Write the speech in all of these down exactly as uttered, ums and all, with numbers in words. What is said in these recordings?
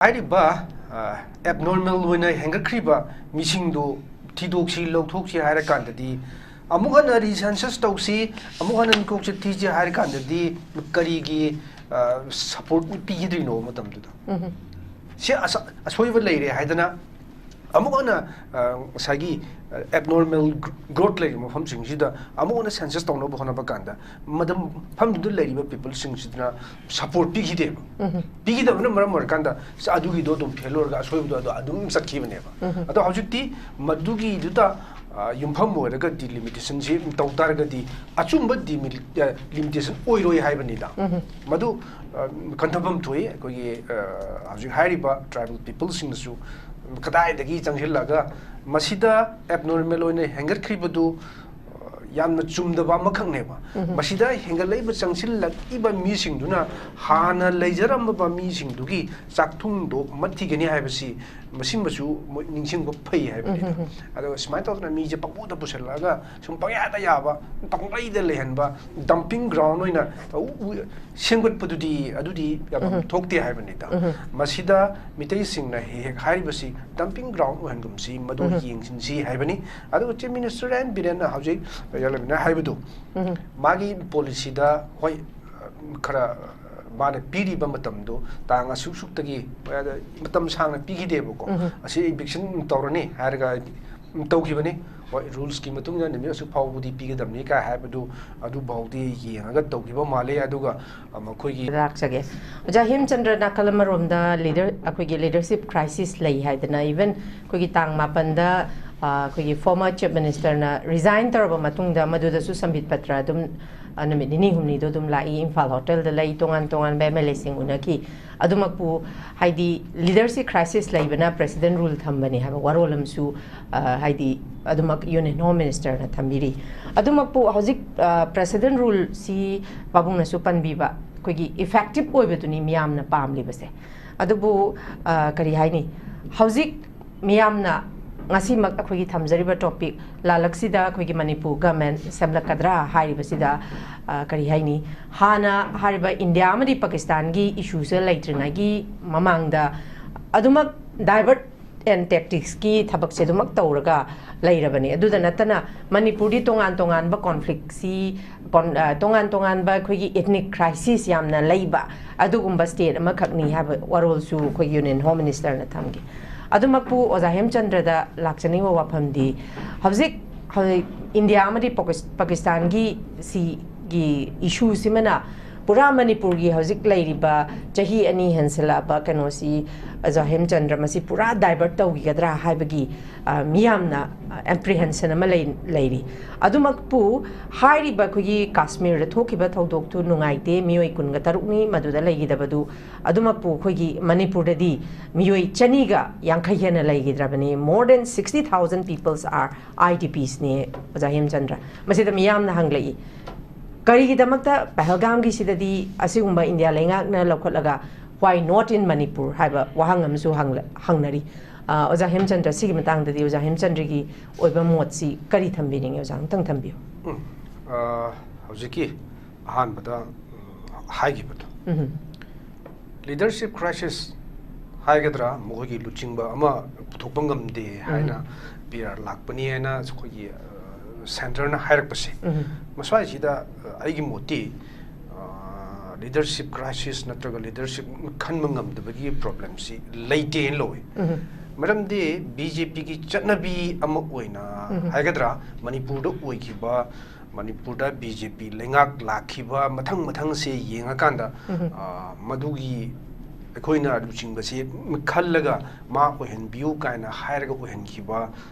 ꯍꯥꯏꯔꯤꯕ ꯑꯦꯕꯅꯣꯔꯃꯦꯜ ꯑꯣꯏꯅ ꯍꯦꯟꯒꯠꯈ꯭ꯔꯤꯕ ꯃꯤꯁꯤꯡꯗꯨ ꯊꯤꯗꯣꯛꯁꯤ, ꯂꯧꯊꯣꯛꯁꯤ ꯍꯥꯏꯔꯀꯥꯟꯗꯗꯤ, ꯑꯃꯨꯛ ꯍꯟꯅ ꯔꯤꯁꯦꯟꯁꯁ ꯇꯧꯁꯤ, ꯑꯃꯨꯛ ꯍꯟꯅ ꯃꯤꯀꯣꯛꯁꯦ ꯊꯤꯁꯤ ꯍꯥꯏꯔꯀꯥꯟꯗꯗꯤ ꯀꯔꯤꯒꯤ ꯁꯄꯣꯔꯠ ꯄꯤꯈꯤꯗ꯭ꯔꯤꯅꯣ ꯃꯇꯝꯗꯨꯗ? ꯁꯤ ꯑꯁ- ꯑꯁꯣꯏꯕ ꯂꯩꯔꯦ ꯍꯥꯏꯗꯅ ꯑꯃꯨꯛ ꯍꯟꯅ, ꯑ, ꯉꯁꯥꯏꯒꯤ ꯑꯦꯕꯅꯣꯔꯃꯦꯜ ꯒ꯭ꯔꯣꯠ ꯂꯩꯔꯤꯕ ꯃꯐꯝꯁꯤꯡꯁꯤꯗ ꯑꯃꯨꯛ ꯍꯟꯅ ꯁꯦꯟꯁꯁ ꯇꯧꯅꯕ ꯍꯣꯠꯅꯕ ꯀꯥꯟꯗ ꯃꯗꯨ ꯃꯐꯝꯗꯨꯗ ꯂꯩꯔꯤꯕ ꯄꯤꯄꯜꯁꯤꯡꯁꯤꯗꯅ ꯁꯄꯣꯔꯠ ꯄꯤꯈꯤꯗꯦꯕ꯫ ꯄꯤꯈꯤꯗꯕꯅ ꯃꯔꯝ ꯑꯣꯏꯔꯀꯥꯟꯗ ꯑꯗꯨꯒꯤꯗꯣ ꯑꯗꯨꯝ ꯐꯦꯜ ꯑꯣꯏꯔꯒ ꯑꯁꯣꯏꯕꯗꯣ ꯑꯗꯣ ꯑꯗꯨꯝ ꯆꯠꯈꯤꯕꯅꯦꯕ꯫ ꯑꯗꯣ ꯍꯧꯖꯤꯛꯇꯤ ꯃꯗꯨꯒꯤꯗꯨꯗ, ꯑ, ꯌꯨꯝꯐꯝ ꯑꯣꯏꯔꯒ ꯗꯤꯂꯤꯃꯤꯇꯦꯁꯟꯁꯤ ꯇꯧ ꯇꯥꯔꯒꯗꯤ ꯑꯆꯨꯝꯕ ꯗꯤꯃꯤꯂꯤ- ꯑ, ꯂꯤꯃꯤꯇꯦꯁꯟ ꯑꯣꯏꯔꯣꯏ ꯍꯥꯏꯕꯅꯤꯗ꯫ ꯃꯗꯨ, ꯑ, ꯈꯟꯊꯐꯝ ꯊꯣꯛꯏ꯫ ꯑꯩꯈꯣꯏꯒꯤ, ꯑ, ꯍꯧꯖꯤꯛ ꯍꯥꯏꯔꯤꯕ ꯇ꯭ꯔꯥꯏꯕꯦꯜ ꯄꯤꯄꯜꯁꯤꯡꯅꯁꯨ ꯀꯗꯥꯏꯗꯒꯤ ꯆꯪꯁꯤꯜꯂꯒ ꯃꯁꯤꯗ ꯑꯦꯕꯅꯣꯔꯃꯦꯜ ꯑꯣꯏꯅ ꯍꯦꯟꯒꯠꯈ꯭ꯔꯤꯕꯗꯨ, ꯑ, ꯌꯥꯝꯅ ꯆꯨꯝꯗꯕ ꯑꯃꯈꯛꯅꯦꯕ꯫ ꯃꯁꯤꯗ ꯍꯦꯟꯒꯠꯂꯛꯏꯕ, ꯆꯪꯁꯤꯜꯂꯛꯏꯕ ꯃꯤꯁꯤꯡꯗꯨꯅ ꯍꯥꯟꯅ ꯂꯩꯖꯔꯝꯕ ꯃꯤꯁꯤꯡꯗꯨꯒꯤ ꯆꯥꯛꯊꯨꯡꯗꯣ ꯃꯠꯈꯤꯒꯅꯤ ꯍꯥꯏꯕꯁꯤ ꯃꯁꯤꯃꯁꯨ ꯃꯣꯏ ꯅꯤꯡꯁꯤꯡꯕ ꯐꯩ ꯍꯥꯏꯕꯅꯤꯗ꯫ ꯑꯗꯣ ꯁꯨꯃꯥꯏꯅ ꯇꯧꯗꯅ ꯃꯤꯁꯦ ꯄꯪꯄꯨꯗ ꯄꯨꯁꯜꯂꯛꯑꯒ ꯁꯨꯝ ꯄꯪꯌꯥꯗ ꯌꯥꯕ, ꯄꯪꯂꯩꯗ ꯂꯩꯍꯟꯕ, ꯗꯝꯄꯤꯡ ꯒ꯭ꯔꯥꯎꯟ ꯑꯣꯏꯅ ꯎ- ꯎ- ꯁꯦꯝꯒꯠꯄꯗꯨꯗꯤ, ꯑꯗꯨꯗꯤ ꯌꯥꯝꯐꯝ ꯊꯣꯛꯇꯦ ꯍꯥꯏꯕꯅꯤꯗ꯫ ꯃꯁꯤꯗ ꯃꯤꯇꯩꯁꯤꯡꯅ ꯍꯦꯛ ꯍꯦꯛ ꯍꯥꯏꯔꯤꯕꯁꯤ ꯗꯝꯄꯤꯡ ꯒ꯭ꯔꯥꯎꯟ ꯑꯣꯏꯍꯟꯒꯨꯝꯁꯤ, ꯃꯗꯨ ꯌꯦꯡꯁꯤꯟꯁꯤ ꯍꯥꯏꯕꯅꯤ꯫ ꯑꯗꯨꯒ ꯆꯤꯐ ꯃꯤꯅꯤꯁꯇꯔ ꯑꯦꯟ ꯕꯤꯔꯦꯟꯅ ꯍꯧꯖꯤꯛ ꯌꯥꯂꯝꯃꯤꯅ ꯍꯥꯏꯕꯗꯨ, ꯃꯥꯒꯤ ꯄꯣꯂꯤꯁꯤꯗ, ꯍꯣꯏ, ꯈꯔ ꯃꯥꯅ ꯄꯤꯔꯤꯕ ꯃꯇꯝꯗꯣ ꯇꯥꯡ ꯑꯁꯨꯛ ꯁꯨꯛꯇꯒꯤ, ꯑꯗ ꯃꯇꯝ ꯁꯥꯡꯅ ꯄꯤꯈꯤꯗꯦꯕꯀꯣ꯫ ꯑꯁꯤ ꯏꯚꯤꯛꯁꯟ ꯇꯧꯔꯅꯤ ꯍꯥꯏꯔꯒ ꯇꯧꯈꯤꯕꯅꯤ꯫ ꯍꯣꯏ, ꯔꯨꯜꯁꯀꯤ ꯃꯇꯨꯡ ꯏꯟꯅ ꯅꯨꯃꯤꯠ ꯑꯁꯨꯛ ꯐꯥꯎꯕꯗꯤ ꯄꯤꯒꯗꯕꯅꯤ ꯀꯥꯏ ꯍꯥꯏꯕꯗꯨ, ꯑꯗꯨꯐꯥꯎꯗꯤ ꯌꯦꯡꯉꯒ ꯇꯧꯈꯤꯕ ꯃꯥꯜꯂꯤ꯫ ꯑꯗꯨꯒ, ꯑ, ꯃꯈꯣꯏꯒꯤ ꯂꯥꯛꯆꯒꯦ꯫ ꯑꯣꯖꯥ ꯍꯦꯝꯆꯟꯗ꯭ꯔ, ꯅꯥꯀꯜ ꯑꯃꯔꯣꯝꯗ ꯂꯤꯗꯔ, ꯑꯩꯈꯣꯏꯒꯤ ꯂꯤꯗꯔꯁꯤꯞ ꯀ꯭ꯔꯥꯏꯁꯤꯁ ꯂꯩ ꯍꯥꯏꯗꯅ, ꯏꯚꯟ ꯑꯩꯈꯣꯏꯒꯤ ꯇꯥꯡ ꯃꯥꯄꯟꯗ, ꯑ, ꯑꯩꯈꯣꯏꯒꯤ ꯐꯣꯔꯃꯔ ꯆꯤꯐ ꯃꯤꯅꯤꯁꯇꯔꯅ ꯔꯤꯖꯥꯏꯟ ꯇꯧꯔꯕ ꯃꯇꯨꯡꯗ ꯃꯗꯨꯗꯁꯨ ꯁꯝꯕꯤꯠ ꯄꯇ꯭ꯔ ꯑꯗꯨꯝ, ꯑ, ꯅꯨꯃꯤꯠ ꯅꯤꯅꯤ ꯍꯨꯝꯅꯤꯗꯣ ꯑꯗꯨꯝ ꯂꯥꯛꯏ, ꯏꯝꯐꯥꯜ ꯍꯣꯇꯦꯜꯗ ꯂꯩ, ꯇꯣꯉꯥꯟ ꯇꯣꯉꯥꯟꯕ ꯑꯦꯝ ꯑꯦꯜ ꯑꯦꯁꯤꯡ ꯎꯅꯈꯤ꯫ ꯑꯗꯨꯃꯛꯄꯨ, ꯍꯥꯏꯗꯤ, ꯂꯤꯗꯔꯁꯤꯞ ꯀ꯭ꯔꯥꯏꯁꯤꯁ ꯂꯩꯕꯅ ꯄ꯭ꯔꯦꯁꯤꯗꯦꯟ ꯔꯨꯜ ꯊꯝꯕꯅꯤ ꯍꯥꯏꯕ ꯋꯥꯔꯣꯜ ꯑꯃꯁꯨ, ꯑ, ꯍꯥꯏꯗꯤ, ꯑꯗꯨꯃꯛ ꯌꯨꯅꯤꯌꯟ ꯍꯣꯝ ꯃꯤꯅꯤꯁꯇꯔꯅ ꯊꯝꯕꯤꯔꯤ꯫ ꯑꯗꯨꯃꯛꯄꯨ ꯍꯧꯖꯤꯛ, ꯑ, ꯄ꯭ꯔꯦꯁꯤꯗꯦꯟ ꯔꯨꯜꯁꯤ ꯄꯥꯕꯨꯡꯅꯁꯨ ꯄꯟꯕꯤꯕ, ꯑꯩꯈꯣꯏꯒꯤ ꯏꯐꯦꯛꯇꯤꯞ ꯑꯣꯏꯕꯗꯨꯅꯤ ꯃꯤꯌꯥꯝꯅ ꯄꯥꯝꯂꯤꯕꯁꯦ꯫ ꯑꯗꯨꯕꯨ, ꯑ, ꯀꯔꯤ ꯍꯥꯏꯅꯤ, ꯍꯧꯖꯤꯛ ꯃꯤꯌꯥꯝꯅ ꯉꯁꯤꯃꯛ ꯑꯩꯈꯣꯏꯒꯤ ꯊꯝꯖꯔꯤꯕ ꯇꯣꯄꯤꯛ ꯂꯥꯜꯂꯛꯁꯤꯗ ꯑꯩꯈꯣꯏꯒꯤ ꯃꯅꯤꯄꯨꯔ ꯒꯃꯦꯟ ꯁꯦꯝꯂꯛꯀꯗ꯭ꯔꯥ ꯍꯥꯏꯔꯤꯕꯁꯤꯗ, ꯑ, ꯀꯔꯤ ꯍꯥꯏꯅꯤ, ꯍꯥꯟꯅ ꯍꯥꯏꯔꯤꯕ ꯏꯟꯗꯤꯌꯥ ꯑꯃꯗꯤ ꯄꯥꯀꯤꯁꯇꯥꯟꯒꯤ ꯏꯁꯨꯁꯦ ꯂꯩꯇ꯭ꯔꯤꯉꯩꯒꯤ ꯃꯃꯥꯡꯗ ꯑꯗꯨꯃꯛ divert and tacticsꯀꯤ ꯊꯕꯛꯁꯦ ꯑꯗꯨꯃꯛ ꯇꯧꯔꯒ ꯂꯩꯔꯕꯅꯤ꯫ ꯑꯗꯨꯗ ꯅꯠꯇꯅ ꯃꯅꯤꯄꯨꯔꯗꯤ ꯇꯣꯉꯥꯟ ꯇꯣꯉꯥꯟꯕ conflictꯁꯤ, ꯀꯣꯟ-, ꯑ, ꯇꯣꯉꯥꯟ ꯇꯣꯉꯥꯟꯕ ꯑꯩꯈꯣꯏꯒꯤ ethnic crisis ꯌꯥꯝꯅ ꯂꯩꯕ ꯑꯗꯨꯒꯨꯝꯕ state ꯑꯃꯈꯛꯅꯤ ꯍꯥꯏꯕ ꯋꯥꯔꯣꯜꯁꯨ ꯑꯩꯈꯣꯏꯒꯤ Union Home Ministerꯅ ꯊꯝꯈꯤ꯫ ꯑꯗꯨꯃꯛꯄꯨ ꯑꯣꯖꯥ ꯍꯦꯝꯆꯟꯗ꯭ꯔꯗ ꯂꯥꯛꯆꯅꯤꯡꯕ ꯋꯥꯐꯝꯗꯤ, ꯍꯧꯖꯤꯛ, ꯍꯧꯖꯤꯛ ꯏꯟꯗꯤꯌꯥ ꯑꯃꯗꯤ ꯄꯥꯀꯤꯁ-, ꯄꯥꯀꯤꯁꯇꯥꯟꯒꯤ ꯁꯤꯒꯤ issueꯁꯤꯃꯅ ꯄꯨꯔꯥ ꯃꯅꯤꯄꯨꯔꯒꯤ ꯍꯧꯖꯤꯛ ꯂꯩꯔꯤꯕ ꯆꯍꯤ ꯑꯅꯤ ꯍꯦꯟꯁꯤꯜꯂꯛꯑꯕ ꯀꯩꯅꯣꯁꯤ ꯑꯣꯖꯥ ꯍꯦꯝꯆꯟꯗ꯭ꯔ ꯃꯁꯤ ꯄꯨꯔꯥ divert ꯇꯧꯈꯤꯒꯗ꯭ꯔꯥ ꯍꯥꯏꯕꯒꯤ, ꯑ, ꯃꯤꯌꯥꯝꯅ, ꯑ, apprehension ꯑꯃ ꯂꯩ-, ꯂꯩꯔꯤ꯫ ꯑꯗꯨꯃꯛꯄꯨ ꯍꯥꯏꯔꯤꯕ ꯑꯩꯈꯣꯏꯒꯤ ꯀꯥꯁꯃꯤꯔꯗ ꯊꯣꯛꯈꯤꯕ ꯊꯧꯗꯣꯛꯇꯨ ꯅꯨꯡꯉꯥꯏꯇꯦ, ꯃꯤꯑꯣꯏ ꯀꯨꯟꯒ ꯇꯔꯨꯛꯅꯤ ꯃꯗꯨꯗ ꯂꯩꯈꯤꯗꯕꯗꯨ꯫ ꯑꯗꯨꯃꯛꯄꯨ ꯑꯩꯈꯣꯏꯒꯤ ꯃꯅꯤꯄꯨꯔꯗꯗꯤ ꯃꯤꯑꯣꯏ ꯆꯅꯤꯒ ꯌꯥꯡꯈꯩ ꯍꯦꯟꯅ ꯂꯩꯈꯤꯗ꯭ꯔꯕꯅꯤ꯫ More than sixty thousand peoples are IDPsꯅꯤ, ꯑꯣꯖꯥ ꯍꯦꯝꯆꯟꯗ꯭ꯔ꯫ ꯃꯁꯤꯗ ꯃꯤꯌꯥꯝꯅ ꯍꯪꯂꯛꯏ, ꯀꯔꯤꯒꯤꯗꯃꯛꯇ ꯄꯍꯜꯒꯥꯝꯒꯤꯁꯤꯗꯗꯤ ꯑꯁꯤꯒꯨꯝꯕ ꯏꯟꯗꯤꯌꯥ ꯂꯩꯉꯥꯛꯅ ꯂꯧꯈꯠꯂꯒ "Why not in Manipur?" ꯍꯥꯏꯕ ꯋꯥꯍꯪ ꯑꯃꯁꯨ ꯍꯪꯂ-, ꯍꯪꯅꯔꯤ꯫ ꯑ, ꯑꯣꯖꯥ ꯍꯦꯝꯆꯟꯗ꯭ꯔ, ꯁꯤꯒꯤ ꯃꯇꯥꯡꯗꯗꯤ ꯑꯣꯖꯥ ꯍꯦꯝꯆꯟꯗ꯭ꯔꯒꯤ ꯑꯣꯏꯕ ꯃꯣꯠꯁꯤ ꯀꯔꯤ ꯊꯝꯕꯤꯅꯤꯡꯉꯤ? ꯑꯣꯖꯥ, ꯑꯃꯨꯛꯇꯪ ꯊꯝꯕꯤꯌꯨ꯫ ꯎꯝ, ꯑ, ꯍꯧꯖꯤꯛꯀꯤ ꯑꯍꯥꯟꯕꯗ, ꯎꯝ, ꯍꯥꯏꯈꯤꯕꯗꯣ, ꯎꯝ꯫ Leadership crisis ꯍꯥꯏꯒꯗ꯭ꯔꯥ, ꯃꯈꯣꯏꯒꯤ ꯂꯨꯆꯤꯡꯕ ꯑꯃ ꯄꯨꯊꯣꯛꯄ ꯉꯝꯗꯦ ꯍꯥꯏꯅ ꯎꯝ꯫ ꯄꯤ ꯑꯥꯔ ꯂꯥꯛꯄꯅꯤ ꯍꯥꯏꯅ ꯑꯩꯈꯣꯏꯒꯤ, ꯑ, centreꯅ ꯍꯥꯏꯔꯛꯄꯁꯦ, ꯎꯝ꯫ ꯃꯁ꯭ꯋꯥꯏꯁꯤꯗ, ꯑ, ꯑꯩꯒꯤ ꯃꯣꯠꯇꯤ, ꯑ, leadership crisis ꯅꯠꯇ꯭ꯔꯒ leadership ꯈꯟꯕ ꯉꯝꯗꯕꯒꯤ problemꯁꯤ ꯂꯩꯇꯦꯅ ꯂꯧꯏ꯫ ꯎꯝ꯫ ꯃꯔꯝꯗꯤ BJPꯒꯤ ꯆꯠꯅꯕꯤ ꯑꯃ ꯑꯣꯏꯅ ꯎꯝ꯫ ꯍꯥꯏꯒꯗ꯭ꯔꯥ, ꯃꯅꯤꯄꯨꯔꯗ ꯑꯣꯏꯈꯤꯕ, ꯃꯅꯤꯄꯨꯔꯗ BJP ꯂꯩꯉꯥꯛ ꯂꯥꯛꯈꯤꯕ ꯃꯊꯪ ꯃꯊꯪꯁꯦ ꯌꯦꯡꯉꯀꯥꯟꯗ, ꯎꯝ꯫ ꯑ, ꯃꯗꯨꯒꯤ ꯑꯩꯈꯣꯏꯅ ꯂꯨꯆꯤꯡꯕꯁꯤ ꯈꯜꯂꯒ ꯃꯥ ꯑꯣꯏꯍꯟꯕꯤꯌꯨ ꯀꯥꯏꯅ ꯍꯥꯏꯔꯒ ꯑꯣꯏꯍꯟꯈꯤꯕ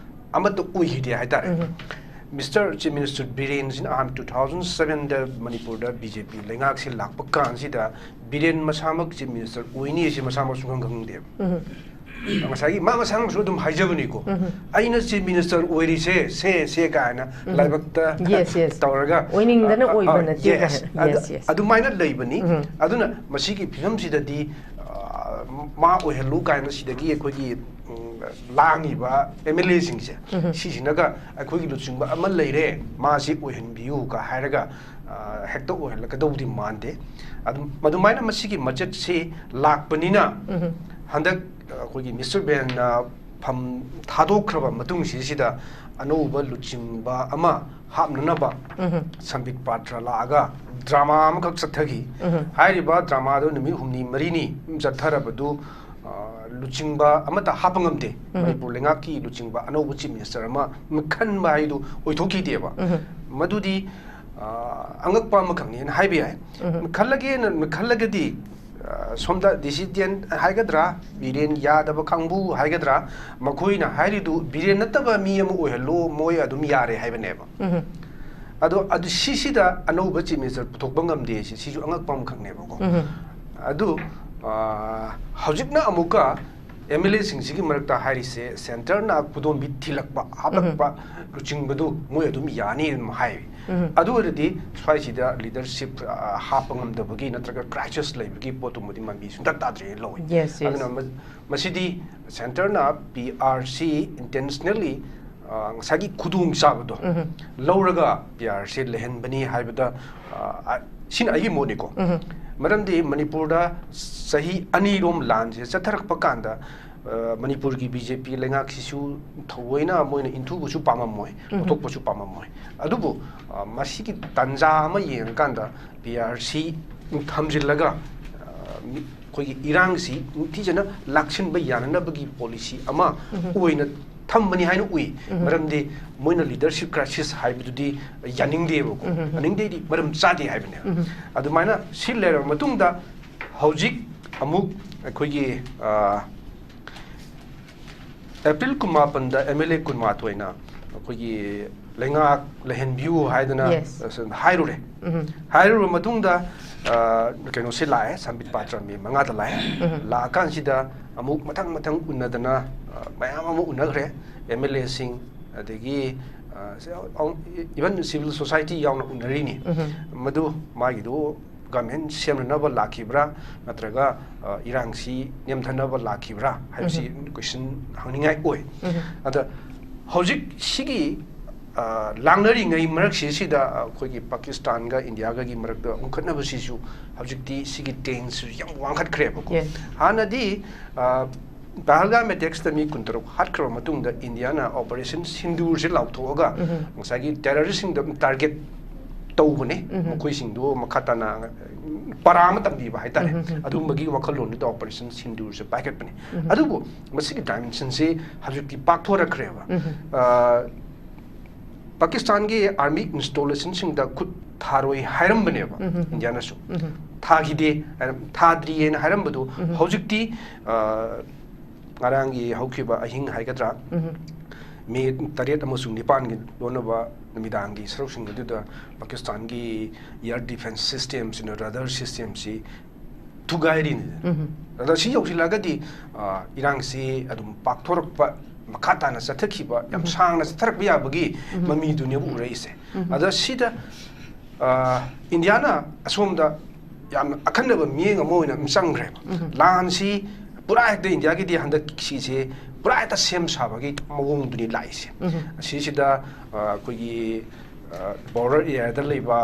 ꯑꯃꯠꯇ ꯑꯣꯏꯈꯤꯗꯦ ꯍꯥꯏꯇꯥꯔꯦ꯫ ꯎꯝ꯫ Mister Chief Minister ꯕꯤꯔꯦꯟꯁꯤꯅ ꯑꯍꯥꯟ two thousand sevenꯗ ꯃꯅꯤꯄꯨꯔꯗ BJP ꯂꯩꯉꯥꯛꯁꯤ ꯂꯥꯛꯄ ꯀꯥꯟꯁꯤꯗ ꯕꯤꯔꯦꯟ ꯃꯁꯥꯃꯛ Chief Minister ꯑꯣꯏꯅꯤ ꯍꯥꯏꯁꯤ ꯃꯁꯥꯃꯛ ꯁꯨꯡꯈꯪ ꯈꯪꯗꯦꯕ꯫ ꯎꯝ꯫ ꯉꯁꯥꯏꯒꯤ ꯃꯥ ꯃꯁꯥꯃꯛꯁꯨ ꯑꯗꯨꯝ ꯍꯥꯏꯖꯕꯅꯤꯀꯣ, ꯎꯝ꯫ "ꯑꯩꯅ Chief Minister ꯑꯣꯏꯔꯤꯁꯦ, ꯁꯦ, ꯁꯦ" ꯀꯥꯏꯅ ꯎꯝ꯫ ꯂꯥꯏꯕꯛꯇ Yes, yes꯫ ꯇꯧꯔꯒ, ꯑꯣꯏꯅꯤꯡꯗꯅ ꯑ, ꯑ, ꯑꯣꯏꯕ ꯑ, ꯅꯠꯇꯦ yes꯫ ꯀꯥꯏꯅ꯫ ꯑꯗ-, Yes, yes꯫ ꯑꯗꯨꯃꯥꯏꯅ ꯂꯩꯕꯅꯤ꯫ ꯎꯝ꯫ ꯑꯗꯨꯅ ꯃꯁꯤꯒꯤ ꯐꯤꯕꯝꯁꯤꯗꯗꯤ, ꯑ, ꯃꯥ ꯑꯣꯏꯍꯜꯂꯨ ꯀꯥꯏꯅ ꯁꯤꯗꯒꯤ ꯑꯩꯈꯣꯏꯒꯤ, ꯎꯝ, ꯂꯥꯡꯉꯤꯕ MLAꯁꯤꯡꯁꯦ, ꯎꯝ꯫ ꯁꯤꯁꯤꯅꯒ ꯑꯩꯈꯣꯏꯒꯤ ꯂꯨꯆꯤꯡꯕ ꯑꯃ ꯂꯩꯔꯦ, ꯃꯥꯁꯤ ꯑꯣꯏꯍꯟꯕꯤꯌꯨꯒ ꯍꯥꯏꯔꯒ, ꯑ, ꯍꯦꯛꯇ ꯑꯣꯏꯍꯜꯂꯛꯀꯗꯧꯕꯗꯤ ꯃꯥꯟꯗꯦ꯫ ꯑꯗꯨꯝ, ꯃꯗꯨꯃꯥꯏꯅ ꯃꯁꯤꯒꯤ ꯃꯆꯠꯁꯤ ꯂꯥꯛꯄꯅꯤꯅ, ꯎꯝ꯫ ꯍꯟꯗꯛ ꯑꯩꯈꯣꯏꯒꯤ ꯃꯤꯁꯇꯔ ꯕꯦꯟꯅ ꯐꯝ ꯊꯥꯗꯣꯛꯈ꯭ꯔꯕ ꯃꯇꯨꯡꯁꯤꯁꯤꯗ ꯑꯅꯧꯕ ꯂꯨꯆꯤꯡꯕ ꯑꯃ ꯍꯥꯞꯅꯅꯕ ꯎꯝ ꯁꯝꯕꯤꯠ ꯄꯥꯇ꯭ꯔ ꯂꯥꯛꯑꯒ ꯗ꯭ꯔꯃꯥ ꯑꯃꯈꯛ ꯆꯠꯊꯈꯤ꯫ ꯎꯝ ꯍꯥꯏꯔꯤꯕ ꯗ꯭ꯔꯃꯥꯗꯨ ꯅꯨꯃꯤꯠ ꯍꯨꯝꯅꯤ ꯃꯔꯤꯅꯤ ꯆꯠꯊꯔꯕꯗꯨ ꯑ, ꯂꯨꯆꯤꯡꯕ ꯑꯃꯠꯇ ꯍꯥꯞꯄ ꯉꯝꯗꯦ꯫ ꯎꯝ ꯃꯅꯤꯄꯨꯔ ꯂꯩꯉꯥꯛꯀꯤ ꯂꯨꯆꯤꯡꯕ ꯑꯅꯧꯕ ꯆꯤꯐ ꯃꯤꯅꯤꯁꯇꯔ ꯑꯃ ꯈꯟꯕ ꯍꯥꯏꯗꯨ ꯑꯣꯏꯊꯣꯛꯈꯤꯗꯦꯕ꯫ ꯎꯝ ꯃꯗꯨꯗꯤ ꯑ, ꯑꯉꯛꯄ ꯑꯃꯈꯛꯅꯦꯅ ꯍꯥꯏꯕ ꯌꯥꯏ꯫ ꯎꯝ ꯈꯜꯂꯒꯦꯅ ꯈꯜꯂꯒꯗꯤ ꯑ, ꯁꯣꯝꯗ ꯗꯤꯁꯤꯗꯦꯟ ꯍꯥꯏꯒꯗ꯭ꯔꯥ, ꯕꯤꯔꯦꯟ ꯌꯥꯗꯕ ꯀꯥꯡꯕꯨ ꯍꯥꯏꯒꯗ꯭ꯔꯥ, ꯃꯈꯣꯏꯅ ꯍꯥꯏꯔꯤꯗꯨ ꯕꯤꯔꯦꯟ ꯅꯠꯇꯕ ꯃꯤ ꯑꯃ ꯑꯣꯏꯍꯜꯂꯣ, ꯃꯣꯏ ꯑꯗꯨꯝ ꯌꯥꯔꯦ ꯍꯥꯏꯕꯅꯦꯕ꯫ ꯎꯝ ꯑꯗꯣ ꯑꯗꯨ ꯁꯤꯁꯤꯗ ꯑꯅꯧꯕ ꯆꯤꯐ ꯃꯤꯅꯤꯁꯇꯔ ꯄꯨꯊꯣꯛꯄ ꯉꯝꯗꯦ ꯁꯤ, ꯁꯤꯁꯨ ꯑꯉꯛꯄ ꯑꯃꯈꯛꯅꯦꯕꯀꯣ꯫ ꯎꯝ ꯑꯗꯨ ꯑ, ꯍꯧꯖꯤꯛꯅ ꯑꯃꯨꯛꯀ ꯑꯦꯝ ꯑꯦꯜ ꯑꯦꯁꯤꯡꯁꯤꯒꯤ ꯃꯔꯛꯇ ꯍꯥꯏꯔꯤꯁꯦ, ꯁꯦꯟꯇꯔꯅ ꯈꯨꯗꯣꯝꯕꯤ ꯊꯤꯜꯂꯛꯄ, ꯍꯥꯞꯂꯛꯄ ꯂꯨꯆꯤꯡꯕꯗꯨ ꯃꯣꯏ ꯑꯗꯨꯝ ꯌꯥꯅꯤ ꯑꯗꯨꯝ ꯍꯥꯏ꯫ ꯎꯝ ꯑꯗꯨ ꯑꯣꯏꯔꯗꯤ ꯁ꯭ꯋꯥꯏꯁꯤꯗ ꯂꯤꯗꯔꯁꯤꯞ ꯍꯥꯞꯄ ꯉꯝꯗꯕꯒꯤ ꯅꯠꯇ꯭ꯔꯒ ꯀ꯭ꯔꯥꯏꯁꯤꯁ ꯂꯩꯕꯒꯤ ꯄꯣꯠꯇꯨꯃꯗꯤ ꯃꯃꯤ ꯁꯨꯡꯇꯥ ꯇꯥꯗ꯭ꯔꯦꯅ ꯂꯧꯋꯤ꯫ Yes, yes. ꯑꯗꯨꯅ ꯃ- ꯃꯁꯤꯗꯤ ꯁꯦꯟꯇꯔꯅ ꯄꯤ ꯑꯥꯔ ꯁꯤ ꯏꯟꯇꯦꯟꯁꯅꯦꯜꯂꯤ ꯉꯁꯥꯏꯒꯤ ꯈꯨꯗꯣꯡꯆꯥꯕꯗꯣ ꯎꯝ ꯂꯧꯔꯒ ꯄꯤ ꯑꯥꯔ ꯁꯤ ꯂꯩꯍꯟꯕꯅꯤ ꯍꯥꯏꯕꯗ ꯑ, ꯑ, ꯁꯤꯅ ꯑꯩꯒꯤ ꯃꯣꯠꯅꯤꯀꯣ꯫ ꯎꯝ ꯃꯔꯝꯗꯤ ꯃꯅꯤꯄꯨꯔꯗ ꯆꯍꯤ ꯑꯅꯤꯔꯣꯝ ꯂꯥꯟꯁꯦ ꯆꯠꯊꯔꯛꯄ ꯀꯥꯟꯗ ꯑ, ꯃꯅꯤꯄꯨꯔꯒꯤ ꯕꯤ ꯖꯦ ꯄꯤ ꯂꯩꯉꯥꯛꯁꯤꯁꯨ ꯊꯑꯣꯏꯅ ꯃꯣꯏꯅ ꯏꯟꯊꯨꯕꯁꯨ ꯄꯥꯝꯃꯝꯃꯣꯏ, ꯎꯝ ꯂꯧꯊꯣꯛꯄꯁꯨ ꯄꯥꯝꯃꯝꯃꯣꯏ꯫ ꯑꯗꯨꯕꯨ ꯑ, ꯃꯁꯤꯒꯤ ꯇꯥꯟꯖꯥ ꯑꯃ ꯌꯦꯡꯉꯀꯥꯟꯗ ꯄꯤ ꯑꯥꯔ ꯁꯤ ꯊꯝꯖꯤꯜꯂꯒ ꯑ, ꯃꯤ- ꯑꯩꯈꯣꯏꯒꯤ ꯏꯔꯥꯡꯁꯤ ꯅꯤꯡꯊꯤꯖꯅ ꯂꯥꯛꯁꯤꯟꯕ ꯌꯥꯅꯅꯕꯒꯤ ꯄꯣꯂꯤꯁꯤ ꯑꯃ ꯎꯝ ꯑꯣꯏꯅ ꯊꯝꯕꯅꯤ ꯍꯥꯏꯅ ꯎꯏ꯫ ꯎꯝ ꯃꯔꯝꯗꯤ ꯃꯣꯏꯅ ꯂꯤꯗꯔꯁꯤꯞ ꯀ꯭ꯔꯥꯏꯁꯤꯁ ꯍꯥꯏꯕꯗꯨꯗꯤ ꯌꯥꯅꯤꯡꯗꯦꯕꯀꯣ꯫ ꯎꯝ ꯌꯥꯅꯤꯡꯗꯦꯗꯤ ꯃꯔꯝ ꯆꯥꯗꯦ ꯍꯥꯏꯕꯅꯦꯕ꯫ ꯎꯝ ꯑꯗꯨꯃꯥꯏꯅ ꯁꯤ ꯂꯩꯔꯕ ꯃꯇꯨꯡꯗ ꯍꯧꯖꯤꯛ ꯑꯃꯨꯛ ꯑꯩꯈꯣꯏꯒꯤ ꯑ, ꯑꯦꯄ꯭ꯔꯤꯜ ꯀꯨꯟꯃꯥꯄꯟꯗ ꯑꯦꯝ ꯑꯦꯜ ꯑꯦ ꯀꯨꯟꯃꯥꯊꯣꯏꯅ ꯑꯩꯈꯣꯏꯒꯤ ꯂꯩꯉꯥꯛ ꯂꯩꯍꯟꯕꯤꯌꯨ ꯍꯥꯏꯗꯅ Yes. ꯍꯥꯏꯔꯨꯔꯦ꯫ ꯎꯝ ꯍꯥꯏꯔꯨꯔꯕ ꯃꯇꯨꯡꯗ ꯑ, ꯀꯩꯅꯣꯁꯦ ꯂꯥꯛꯑꯦ, ꯁꯝꯕꯤꯠ ꯄꯥꯇ꯭ꯔ ꯃꯦ ꯃꯉꯥꯗ ꯂꯥꯛꯑꯦ꯫ ꯎꯝ ꯂꯥꯛꯑꯀꯥꯟꯁꯤꯗ ꯑꯃꯨꯛ ꯃꯊꯪ ꯃꯊꯪ ꯎꯅꯗꯅ ꯑ, ꯃꯌꯥꯝ ꯑꯃ ꯎꯅꯈ꯭ꯔꯦ꯫ ꯑꯦꯝ ꯑꯦꯜ ꯑꯦꯁꯤꯡ ꯑꯗꯒꯤ ꯏꯚꯟ ꯁꯤꯚꯤꯜ ꯁꯣꯁꯥꯏꯇꯤ ꯌꯥꯎꯅ ꯎꯅꯔꯤꯅꯤ꯫ ꯎꯝ ꯃꯗꯨ ꯃꯥꯒꯤꯗꯨ ꯒꯚꯔꯟꯃꯦꯟ ꯁꯦꯝꯅꯅꯕ ꯂꯥꯛꯈꯤꯕ꯭ꯔꯥ, ꯅꯠꯇ꯭ꯔꯒ ꯑ, ꯏꯔꯥꯡꯁꯤ ꯅꯦꯝꯊꯅꯕ ꯂꯥꯛꯈꯤꯕ꯭ꯔꯥ ꯍꯥꯏꯕꯁꯤ ꯀꯣꯏꯁꯟ ꯍꯪꯅꯤꯡꯉꯥꯏ ꯑꯣꯏ꯫ ꯎꯝ ꯑꯗ ꯍꯧꯖꯤꯛ ꯁꯤꯒꯤ ꯑ, ꯂꯥꯡꯅꯔꯤꯉꯩ ꯃꯔꯛꯁꯤꯁꯤꯗ ꯑꯩꯈꯣꯏꯒꯤ ꯄꯥꯀꯤꯁꯇꯥꯟꯒ ꯏꯟꯗꯤꯌꯥꯒꯒꯤ ꯃꯔꯛꯇ ꯎꯪꯈꯠꯅꯕꯁꯤꯁꯨ ꯍꯧꯖꯤꯛꯇꯤ ꯁꯤꯒꯤ ꯇꯦꯟꯁꯁꯨ ꯌꯥꯝ ꯋꯥꯡꯈꯠꯈ꯭ꯔꯦꯕꯀꯣ꯫ Yes. ꯍꯥꯟꯅꯗꯤ, ꯑ, ꯄꯍꯜꯒꯥꯝ ꯑꯦꯇꯦꯛꯁꯇ ꯃꯤ ꯀꯨꯟꯇꯔꯨꯛ ꯍꯥꯠꯈ꯭ꯔꯕ ꯃꯇꯨꯡꯗ ꯏꯟꯗꯤꯌꯥꯅ ꯑꯣꯄꯔꯦꯁꯟ ꯁꯤꯟꯗꯨꯔꯁꯦ ꯂꯥꯎꯊꯣꯛꯑꯒ ꯎꯝ. ꯉꯁꯥꯏꯒꯤ ꯇꯦꯔꯣꯔꯤꯁꯁꯤꯡꯗ ꯇꯥꯔꯒꯦꯠ ꯇꯧꯕꯅꯦ꯫ ꯎꯝ. ꯃꯈꯣꯏꯁꯤꯡꯗꯨ ꯃꯈꯥ ꯇꯥꯅ ꯄꯔꯥ ꯑꯃ ꯇꯝꯕꯤꯕ ꯍꯥꯏꯇꯥꯔꯦ꯫ ꯎꯝ, ꯎꯝ, ꯎꯝ. ꯑꯗꯨꯝꯕꯒꯤ ꯋꯥꯈꯜꯂꯣꯟꯗꯨꯗ ꯑꯣꯄꯔꯦꯁꯟ ꯁꯤꯟꯗꯨꯔꯁꯦ ꯄꯥꯏꯈꯠꯄꯅꯦ꯫ ꯎꯝ. ꯑꯗꯨꯕꯨ ꯃꯁꯤꯒꯤ ꯗꯥꯏꯃꯦꯟꯁꯟꯁꯤ ꯍꯧꯖꯤꯛꯇꯤ ꯄꯥꯛꯊꯣꯔꯛꯈ꯭ꯔꯦꯕ꯫ ꯎꯝ. ꯑ, ꯄꯥꯀꯤꯁꯇꯥꯟꯒꯤ ꯑꯥꯔꯃꯤ ꯏꯟꯁꯇꯣꯂꯦꯁꯟꯁꯤꯡꯗ ꯈꯨꯠ ꯊꯥꯔꯣꯏ ꯍꯥꯏꯔꯝꯕꯅꯦꯕ ꯎꯝ. ꯏꯟꯗꯤꯌꯥꯅꯁꯨ꯫ ꯎꯝ. ꯊꯥꯈꯤꯗꯦ ꯍꯥꯏꯔꯝ-, ꯊꯥꯗ꯭ꯔꯤꯌꯦꯅ ꯍꯥꯏꯔꯝꯕꯗꯨ ꯎꯝ. ꯍꯧꯖꯤꯛꯇꯤ, ꯑ, ꯉꯔꯥꯡꯒꯤ ꯍꯧꯈꯤꯕ ꯑꯍꯤꯡ ꯍꯥꯏꯒꯗ꯭ꯔꯥ, ꯎꯝ. ꯃꯦ ꯇꯔꯦꯠ ꯑꯃꯁꯨꯡ ꯅꯤꯄꯥꯟꯒꯤ ꯂꯣꯟꯅꯕ ꯅꯨꯃꯤꯗꯥꯡꯒꯤ ꯁꯔꯨꯛꯁꯤꯡ ꯑꯗꯨꯗ ꯄꯥꯀꯤꯁꯇꯥꯟꯒꯤ air defence systemꯁꯤꯅ, radar systemꯁꯤ ꯊꯨꯒꯥꯏꯔꯤꯅꯤ꯫ ꯎꯝ. ꯑꯗꯣ ꯁꯤ ꯌꯧꯁꯤꯜꯂꯛꯑꯒꯗꯤ, ꯑ, ꯏꯔꯥꯡꯁꯤ ꯑꯗꯨꯝ ꯄꯥꯛꯊꯣꯔꯛꯄ, ꯃꯈꯥ ꯇꯥꯅ ꯆꯠꯊꯈꯤꯕ, ꯌꯥꯝ ꯎꯝ. ꯁꯥꯡꯅ ꯆꯠꯊꯔꯛꯄ ꯌꯥꯕꯒꯤ ꯎꯝ. ꯃꯃꯤꯗꯨꯅꯦꯕ ꯎꯔꯛꯏꯁꯦ꯫ ꯎꯝ. ꯑꯗ ꯁꯤꯗ, ꯑ, ꯏꯟꯗꯤꯌꯥꯅ ꯑꯁꯣꯝꯗ ꯌꯥꯝꯅ ꯑꯈꯟꯅꯕ ꯃꯤꯠꯌꯦꯡ ꯑꯃ ꯑꯣꯏꯅ ꯑꯗꯨꯝ ꯆꯪꯈ꯭ꯔꯦꯕ꯫ ꯎꯝ. ꯂꯥꯟꯁꯤ ꯄꯨꯔꯥ ꯍꯦꯛꯇ ꯏꯟꯗꯤꯌꯥꯒꯤꯗꯤ ꯍꯟꯗꯛ ꯁꯤꯁꯦ ꯄꯨꯔꯥ ꯍꯦꯛꯇ ꯁꯦꯝ ꯁꯥꯕꯒꯤ ꯃꯑꯣꯡꯗꯨꯅꯤ ꯂꯥꯛꯏꯁꯦ꯫ ꯎꯝ. ꯑꯁꯤꯁꯤꯗ, ꯑ, ꯑꯩꯈꯣꯏꯒꯤ, ꯑ, border areaꯗ ꯂꯩꯕ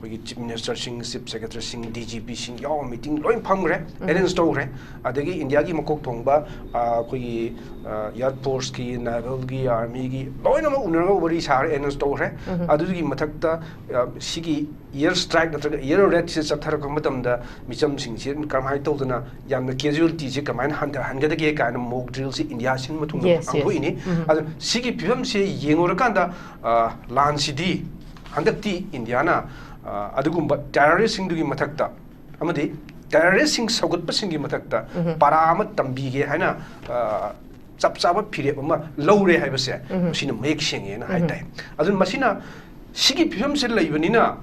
ꯑꯩꯈꯣꯏꯒꯤ chief ministerꯁꯤꯡ, chief secretaryꯁꯤꯡ, DGPꯁꯤꯡ ꯌꯥꯎꯕ meeting ꯂꯣꯏ ꯐꯝꯈ꯭ꯔꯦ, ꯎꯝ. arrange ꯇꯧꯈ꯭ꯔꯦ꯫ ꯑꯗꯒꯤ ꯏꯟꯗꯤꯌꯥꯒꯤ ꯃꯀꯣꯛ ꯊꯣꯡꯕ, ꯑ, ꯑꯩꯈꯣꯏꯒꯤ, ꯑ, air forceꯀꯤ, navalꯒꯤ, armyꯒꯤ ꯂꯣꯏꯅꯃꯛ ꯎꯅꯔꯒ ꯋꯥꯔꯤ ꯁꯥꯔ arrange ꯇꯧꯈ꯭ꯔꯦ꯫ ꯎꯝ. ꯑꯗꯨꯒꯤ ꯃꯊꯛꯇ, ꯑ, ꯁꯤꯒꯤ air strike ꯅꯠꯇ꯭ꯔꯒ air raidꯁꯦ ꯆꯠꯊꯔꯛꯄ ꯃꯇꯝꯗ ꯃꯤꯆꯝꯁꯤꯡꯁꯤ ꯀꯔꯝꯍꯥꯏꯅ ꯇꯧꯗꯅ ꯌꯥꯝꯅ casualtyꯁꯦ ꯀꯃꯥꯏꯅ ꯍꯟꯊꯍꯟꯒꯗꯒꯦ ꯀꯥꯏꯅ mock drillꯁꯤ ꯏꯟꯗꯤꯌꯥ ꯁꯤꯟꯕ ꯊꯨꯡꯅ Yes, yes. ꯄꯥꯡꯊꯣꯛꯏꯅꯤ꯫ ꯎꯝ. ꯑꯗꯣ ꯁꯤꯒꯤ ꯐꯤꯕꯝꯁꯦ ꯌꯦꯡꯉꯨꯔꯀꯥꯟꯗ, ꯑ, ꯂꯥꯟꯁꯤꯗꯤ ꯍꯟꯗꯛꯇꯤ ꯏꯟꯗꯤꯌꯥꯅ, ꯑ, ꯑꯗꯨꯒꯨꯝꯕ terroristꯁꯤꯡꯗꯨꯒꯤ ꯃꯊꯛꯇ ꯑꯃꯗꯤ terroristꯁꯤꯡ ꯁꯧꯒꯠꯄꯁꯤꯡꯒꯤ ꯃꯊꯛꯇ ꯎꯝ. ꯄꯔꯥ ꯑꯃ ꯇꯝꯕꯤꯒꯦ ꯍꯥꯏꯅ, ꯑ, ꯆꯞ ꯆꯥꯕ ꯐꯤꯔꯦꯞ ꯑꯃ ꯂꯧꯔꯦ ꯍꯥꯏꯕꯁꯦ ꯎꯝ. ꯃꯁꯤꯅ ꯃꯌꯦꯛ ꯁꯦꯡꯉꯦꯅ ꯎꯝ. ꯍꯥꯏꯇꯥꯏ꯫ ꯑꯗꯨꯅ ꯃꯁꯤꯅ ꯁꯤꯒꯤ ꯐꯤꯕꯝꯁꯤ ꯂꯩꯕꯅꯤꯅ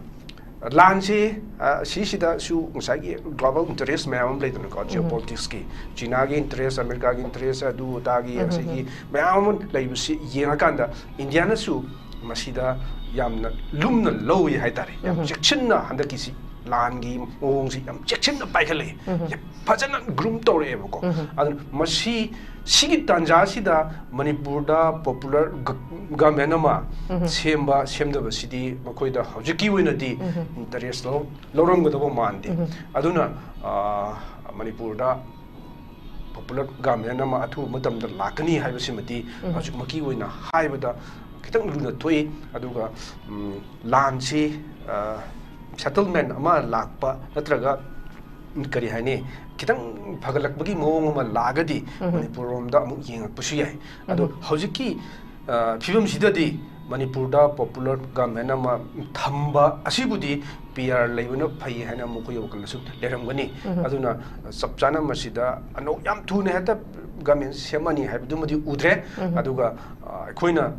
ꯂꯥꯟꯁꯤ, ꯑ, ꯁꯤꯁꯤꯗꯁꯨ ꯉꯁꯥꯏꯒꯤ global interest ꯃꯌꯥꯝ ꯑꯃ ꯂꯩꯗꯅꯀꯣ, ꯎꯝ. geopoliticsꯀꯤ, ꯆꯤꯅꯥꯒꯤ interest, ꯑꯃꯦꯔꯤꯀꯥꯒꯤ interest, ꯑꯗꯨ ꯑꯗꯥꯒꯤ ꯎꯝ. ꯉꯁꯥꯏꯒꯤ ꯃꯌꯥꯝ ꯑꯃ ꯂꯩꯕꯁꯤ ꯌꯦꯡꯉꯀꯥꯟꯗ ꯏꯟꯗꯤꯌꯥꯅꯁꯨ ꯃꯁꯤꯗ ꯌꯥꯝꯅ ꯂꯨꯝꯅ ꯂꯧꯏ ꯍꯥꯏꯇꯥꯔꯦ, ꯌꯥꯝ ꯎꯝ. ꯆꯦꯛꯁꯤꯟꯅ ꯍꯟꯗꯛꯀꯤꯁꯤ ꯂꯥꯟꯒꯤ ꯃꯑꯣꯡꯁꯤ ꯌꯥꯝ ꯆꯦꯛꯁꯤꯟꯅ ꯄꯥꯏꯈꯠꯂꯛꯏ꯫ ꯌꯥꯝ ꯐꯖꯅ ꯒ꯭ꯔꯨꯝ ꯇꯧꯔꯛꯑꯦꯕꯀꯣ꯫ ꯑꯗꯨꯅ ꯃꯁꯤ, ꯁꯤꯒꯤ ꯇꯥꯟꯖꯥꯁꯤꯗ ꯃꯅꯤꯄꯨꯔꯗ ꯄꯣꯄꯨꯂꯔ ꯒꯚꯔꯟꯃꯦꯟ ꯑꯃ ꯁꯦꯝꯕ ꯁꯦꯝꯗꯕꯁꯤꯗꯤ ꯃꯈꯣꯏꯗ ꯍꯧꯖꯤꯛꯀꯤ ꯑꯣꯏꯅꯗꯤ ꯏꯟꯇꯔꯦꯁ ꯂꯧꯔꯝꯒꯗꯕ ꯃꯥꯟꯗꯦ꯫ ꯑꯗꯨꯅ, ꯑ, ꯃꯅꯤꯄꯨꯔꯗ ꯄꯣꯄꯨꯂꯔ ꯒꯚꯔꯟꯃꯦꯟ ꯑꯃ ꯑꯊꯨꯕ ꯃꯇꯝꯗ ꯂꯥꯛꯀꯅꯤ ꯍꯥꯏꯕꯁꯤꯃꯗꯤ ꯍꯧꯖꯤꯛꯃꯛꯀꯤ ꯑꯣꯏꯅ ꯍꯥꯏꯕꯗ ꯈꯤꯇꯪ ꯂꯨꯅ ꯊꯣꯛꯏ꯫ ꯑꯗꯨꯒ, ꯎꯝ, ꯂꯥꯟꯁꯤ, ꯑ, ꯁꯦꯇꯜꯃꯦꯟ ꯑꯃ ꯂꯥꯛꯄ ꯅꯠꯇ꯭ꯔꯒ, ꯎꯝ, ꯀꯔꯤ ꯍꯥꯏꯅꯤ, ꯈꯤꯇꯪ ꯐꯒꯠꯂꯛꯄꯒꯤ ꯃꯑꯣꯡ ꯑꯃ ꯂꯥꯛꯑꯒꯗꯤ ꯃꯅꯤꯄꯨꯔ ꯔꯣꯝꯗ ꯑꯃꯨꯛ ꯌꯦꯡꯉꯛꯄꯁꯨ ꯌꯥꯏ꯫ ꯑꯗꯣ ꯍꯧꯖꯤꯛꯀꯤ, ꯑ, ꯐꯤꯕꯝꯁꯤꯗꯗꯤ ꯃꯅꯤꯄꯨꯔꯗ ꯄꯣꯄꯨꯂꯔ ꯒꯚꯔꯟꯃꯦꯟ ꯑꯃ ꯊꯝꯕ ꯑꯁꯤꯕꯨꯗꯤ ꯄꯤ ꯑꯥꯔ ꯂꯩꯕꯅ ꯐꯩ ꯍꯥꯏꯅ ꯃꯈꯣꯏꯒꯤ ꯋꯥꯈꯜꯗꯁꯨ ꯂꯩꯔꯝꯒꯅꯤ꯫ ꯑꯗꯨꯅ ꯆꯞ ꯆꯥꯅ ꯃꯁꯤꯗ ꯑꯅꯧ-, ꯌꯥꯝ ꯊꯨꯅ ꯍꯦꯛꯇ ꯒꯚꯔꯟꯃꯦꯟ ꯁꯦꯝꯃꯅꯤ ꯍꯥꯏꯕꯗꯨꯃꯗꯤ ꯎꯗ꯭ꯔꯦ꯫ ꯑꯗꯨꯒ, ꯑ, ꯑꯩꯈꯣꯏꯅ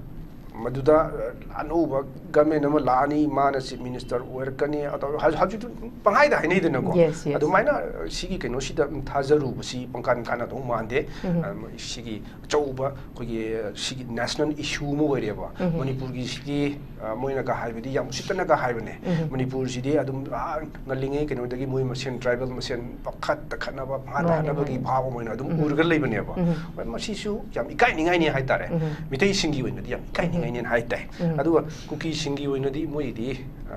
ꯃꯗꯨꯗ, ꯑ, ꯑꯅꯧꯕ ꯒꯚꯔꯟꯃꯦꯟ ꯑꯃ ꯂꯥꯛꯑꯅꯤ, ꯃꯥꯅ ꯆꯤꯐ ꯃꯤꯅꯤꯁꯇꯔ ꯑꯣꯏꯔꯛꯀꯅꯤ, ꯑꯗꯣ ꯍꯧ-, ꯍꯧꯖꯤꯛꯇꯤ ꯄꯪꯍꯥꯏꯗ ꯍꯥꯏꯅꯩꯗꯅꯀꯣ꯫ Yes, yes. ꯑꯗꯨꯃꯥꯏꯅ, ꯑ, ꯁꯤꯒꯤ ꯀꯩꯅꯣꯁꯤꯗ ꯊꯥꯖꯔꯨꯕꯁꯤ ꯄꯪꯀꯥꯟ ꯀꯥꯟꯅꯗꯧ ꯃꯥꯟꯗꯦ꯫ ꯑ, ꯁꯤꯒꯤ ꯑꯆꯧꯕ ꯑꯩꯈꯣꯏꯒꯤ ꯁꯤꯒꯤ ꯅꯦꯁꯅꯦꯜ ꯏꯁꯨ ꯑꯃ ꯑꯣꯏꯔꯦꯕ꯫ ꯃꯅꯤꯄꯨꯔꯒꯤꯁꯤꯗꯤ, ꯑ, ꯃꯣꯏꯅꯒ ꯍꯥꯏꯕꯗꯤ ꯌꯥꯝ ꯎꯁꯤꯠꯇꯅꯒ ꯍꯥꯏꯕꯅꯦ꯫ ꯃꯅꯤꯄꯨꯔꯁꯤꯗꯤ ꯑꯗꯨꯝ, ꯑ, ꯉꯜꯂꯤꯉꯩ ꯀꯩꯅꯣꯗꯒꯤ ꯃꯣꯏ ꯃꯁꯦꯟ, ꯇ꯭ꯔꯥꯏꯕꯦꯜ ꯃꯁꯦꯟ ꯄꯪꯈꯠꯇ ꯈꯠꯅꯕ, ꯄꯪꯍꯥꯠꯇ ꯃꯥꯅꯦ, ꯍꯥꯠꯅꯕꯒꯤ ꯃꯥꯅꯦ꯫ ꯚꯥꯕ ꯑꯃ ꯑꯣꯏꯅ ꯑꯗꯨꯝ ꯎꯔꯒ ꯂꯩꯕꯅꯦꯕ꯫ ꯍꯣꯏ, ꯃꯁꯤꯁꯨ ꯌꯥꯝ ꯏꯀꯥꯏꯅꯤꯡꯉꯥꯏꯅꯤ ꯍꯥꯏꯇꯥꯔꯦ꯫ ꯃꯤꯇꯩꯁꯤꯡꯒꯤ ꯑꯣꯏꯅꯗꯤ ꯌꯥꯝ ꯏꯀꯥꯏꯅꯤꯡꯉꯥꯏꯅꯦꯅ ꯍꯥꯏꯇꯥꯏ꯫ ꯑꯗꯨꯒ ꯀꯨꯀꯤꯁꯤꯡꯒꯤ ꯑꯣꯏꯅꯗꯤ ꯃꯣꯏꯗꯤ, ꯑ,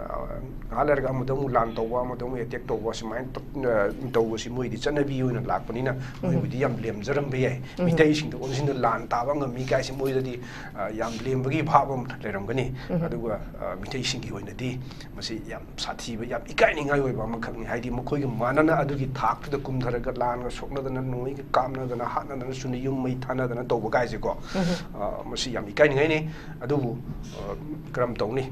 ꯉꯥꯏꯍꯥꯛ ꯂꯩꯔꯒ ꯑꯃꯗ ꯑꯃꯨꯛ ꯂꯥꯟ ꯇꯧꯕ, ꯑꯃꯗ ꯑꯃꯨꯛ ꯑꯦꯇꯦꯛ ꯇꯧꯕ, ꯁꯨꯃꯥꯏꯅ ꯇꯧ-, ꯑ, ꯇꯧꯕꯁꯤ ꯃꯣꯏꯗꯤ ꯆꯠꯅꯕꯤ ꯑꯣꯏꯅ ꯂꯥꯛꯄꯅꯤꯅ ꯃꯣꯏꯕꯨꯗꯤ ꯌꯥꯝ ꯂꯦꯝꯖꯔꯝꯕ ꯌꯥꯏ꯫ ꯃꯤꯇꯩꯁꯤꯡꯗ ꯑꯣꯟꯁꯤꯟꯅ ꯂꯥꯟ ꯇꯥꯕ ꯉꯝꯃꯤ ꯀꯥꯏꯁꯦ ꯃꯣꯏꯗꯗꯤ, ꯑ, ꯌꯥꯝ ꯂꯦꯝꯕꯒꯤ ꯚꯥꯕ ꯑꯃ ꯂꯩꯔꯝꯒꯅꯤ꯫ ꯑꯗꯨꯒ, ꯑ, ꯃꯤꯇꯩꯁꯤꯡꯒꯤ ꯑꯣꯏꯅꯗꯤ ꯃꯁꯤ ꯌꯥꯝ ꯁꯥꯊꯤꯕ, ꯌꯥꯝ ꯏꯀꯥꯏꯅꯤꯡꯉꯥꯏ ꯑꯣꯏꯕ ꯑꯃꯈꯛꯅꯤ꯫ ꯍꯥꯏꯗꯤ ꯃꯈꯣꯏꯒ ꯃꯥꯟꯅꯅ ꯑꯗꯨꯒꯤ ꯊꯥꯛꯇꯨꯗ ꯀꯨꯝꯊꯔꯒ ꯂꯥꯟꯒ ꯁꯣꯛꯅꯗꯅ, ꯅꯣꯡꯃꯩꯒ ꯀꯥꯞꯅꯗꯅ, ꯍꯥꯠꯅꯗꯅ, ꯆꯨꯝꯅ ꯌꯨꯝ ꯃꯩ ꯊꯥꯅꯗꯅ ꯇꯧꯕ ꯀꯥꯏꯁꯦꯀꯣ꯫ ꯑ, ꯃꯁꯤ ꯌꯥꯝ ꯏꯀꯥꯏꯅꯤꯡꯉꯥꯏꯅꯤ꯫ ꯑꯗꯨꯕꯨ, ꯑ, ꯀꯔꯝ ꯇꯧꯅꯤ?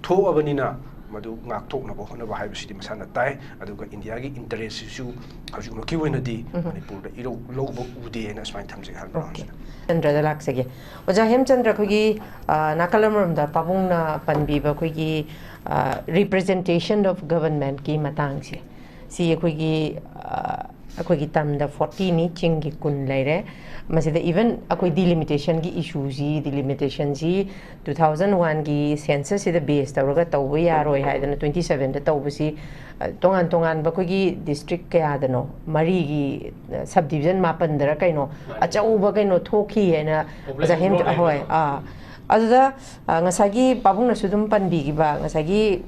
ꯊꯣꯛꯑꯕꯅꯤꯅ ꯃꯗꯨ ꯉꯥꯛꯊꯣꯛꯅꯕ ꯍꯣꯠꯅꯕ ꯍꯥꯏꯕꯁꯤꯗꯤ ꯃꯁꯥꯅ ꯇꯥꯏ꯫ ꯑꯗꯨꯒ ꯏꯟꯗꯤꯌꯥꯒꯤ ꯏꯟꯇꯔꯦꯁꯁꯤꯁꯨ ꯍꯧꯖꯤꯛꯃꯛꯀꯤ ꯑꯣꯏꯅꯗꯤ ꯃꯅꯤꯄꯨꯔꯗ ꯏꯔꯧ ꯂꯧꯕ ꯎꯗꯦ ꯍꯥꯏꯅ ꯁꯨꯃꯥꯏꯅ ꯊꯝꯖꯒꯦ ꯍꯥꯏꯕ꯫ Okay. ꯋꯥꯍꯪꯁꯤꯗ꯫ ꯆꯟꯗ꯭ꯔꯗ ꯂꯥꯛꯆꯒꯦ꯫ ꯑꯣꯖꯥ ꯍꯦꯝꯆꯟꯗ꯭ꯔ, ꯑꯩꯈꯣꯏꯒꯤ, ꯑ, ꯅꯥꯀꯜ ꯑꯃꯔꯣꯝꯗ ꯄꯥꯕꯨꯡꯅ ꯄꯟꯕꯤꯕ ꯑꯩꯈꯣꯏꯒꯤ, ꯑ, representation of governmentꯀꯤ ꯃꯇꯥꯡꯁꯦ, ꯁꯤ ꯑꯩꯈꯣꯏꯒꯤ, ꯑ, ꯑꯩꯈꯣꯏꯒꯤ ꯇꯝꯗ ꯐꯣꯔꯇꯤꯅꯤ, ꯆꯤꯡꯒꯤ ꯀꯨꯟ ꯂꯩꯔꯦ꯫ ꯃꯁꯤꯗ even ꯑꯩꯈꯣꯏ ꯗꯤꯂꯤꯃꯤꯇꯦꯁꯟꯒꯤ ꯏꯁꯨꯁꯤ, ꯗꯤꯂꯤꯃꯤꯇꯦꯁꯟꯁꯤ ꯇꯨ ꯊꯥꯎꯖꯟ ꯋꯥꯟꯒꯤ ꯁꯦꯟꯁꯁꯁꯤꯗ ꯕꯦꯁ ꯇꯧꯔꯒ ꯇꯧꯕ ꯌꯥꯔꯣꯏ ꯍꯥꯏꯗꯅ ꯇ꯭ꯋꯦꯟꯇꯤ ꯁꯕꯦꯟꯗ ꯇꯧꯕꯁꯤ, ꯑ, ꯇꯣꯉꯥꯟ ꯇꯣꯉꯥꯟꯕ ꯑꯩꯈꯣꯏꯒꯤ ꯗꯤꯁꯇ꯭ꯔꯤꯛ ꯀꯌꯥꯗꯅꯣ, ꯃꯔꯤꯒꯤ, ꯑ, ꯁꯕ ꯗꯤꯕꯤꯖꯟ ꯃꯥꯄꯟꯗꯔ ꯀꯩꯅꯣ, ꯑꯆꯧꯕ ꯀꯩꯅꯣ ꯊꯣꯛꯈꯤ ꯍꯥꯏꯅ ꯑꯣꯖꯥ ꯍꯦꯝ-, ꯍꯣꯏ, ꯑꯥ꯫ ꯑꯗꯨꯗ, ꯑ, ꯉꯁꯥꯏꯒꯤ ꯄꯥꯕꯨꯡꯅꯁꯨ ꯑꯗꯨꯝ ꯄꯟꯕꯤꯈꯤꯕ, ꯉꯁꯥꯏꯒꯤ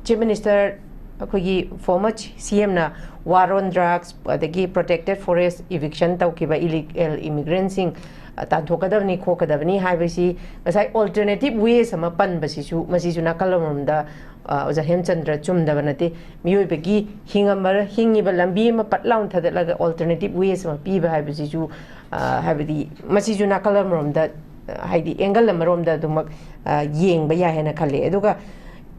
ꯆꯤꯐ ꯃꯤꯅꯤꯁꯇꯔ, ꯑꯩꯈꯣꯏꯒꯤ ꯐꯣꯔꯃꯔ ꯁꯤ ꯑꯦꯝꯅ war on drugs, ꯑꯗꯒꯤ protected forest eviction ꯇꯧꯈꯤꯕ ꯏꯂꯤꯒꯦꯜ ꯏꯃꯤꯒ꯭ꯔꯦꯟꯁꯤꯡ, ꯑ, ꯇꯥꯟꯊꯣꯛꯀꯗꯕꯅꯤ, ꯈꯣꯠꯀꯗꯕꯅꯤ ꯍꯥꯏꯕꯁꯤ, ꯉꯁꯥꯏ alternative ways ꯑꯃ ꯄꯟꯕꯁꯤꯁꯨ, ꯃꯁꯤꯁꯨ ꯅꯥꯀꯜ ꯑꯃꯔꯣꯝꯗ, ꯑ, ꯑꯣꯖꯥ ꯍꯦꯝꯆꯟꯗ꯭ꯔ, ꯆꯨꯝꯗꯕ ꯅꯠꯇꯦ꯫ ꯃꯤꯑꯣꯏꯕꯒꯤ ꯍꯤꯡꯉꯝꯕ-, ꯍꯤꯡꯉꯤꯕ ꯂꯝꯕꯤ ꯑꯃ ꯄꯠ ꯂꯥꯎꯅ ꯊꯥꯗꯠꯂꯒ alternative ways ꯑꯃ ꯄꯤꯕ ꯍꯥꯏꯕꯁꯤꯁꯨ, ꯑ, ꯍꯥꯏꯕꯗꯤ ꯃꯁꯤꯁꯨ ꯅꯥꯀꯜ ꯑꯃꯔꯣꯝꯗ, ꯑ, ꯍꯥꯏꯗꯤ angle ꯑꯃꯔꯣꯝꯗ ꯑꯗꯨꯃꯛ, ꯑ, ꯌꯦꯡꯕ ꯌꯥꯏ ꯍꯥꯏꯅ ꯈꯜꯂꯤ꯫ ꯑꯗꯨꯒ,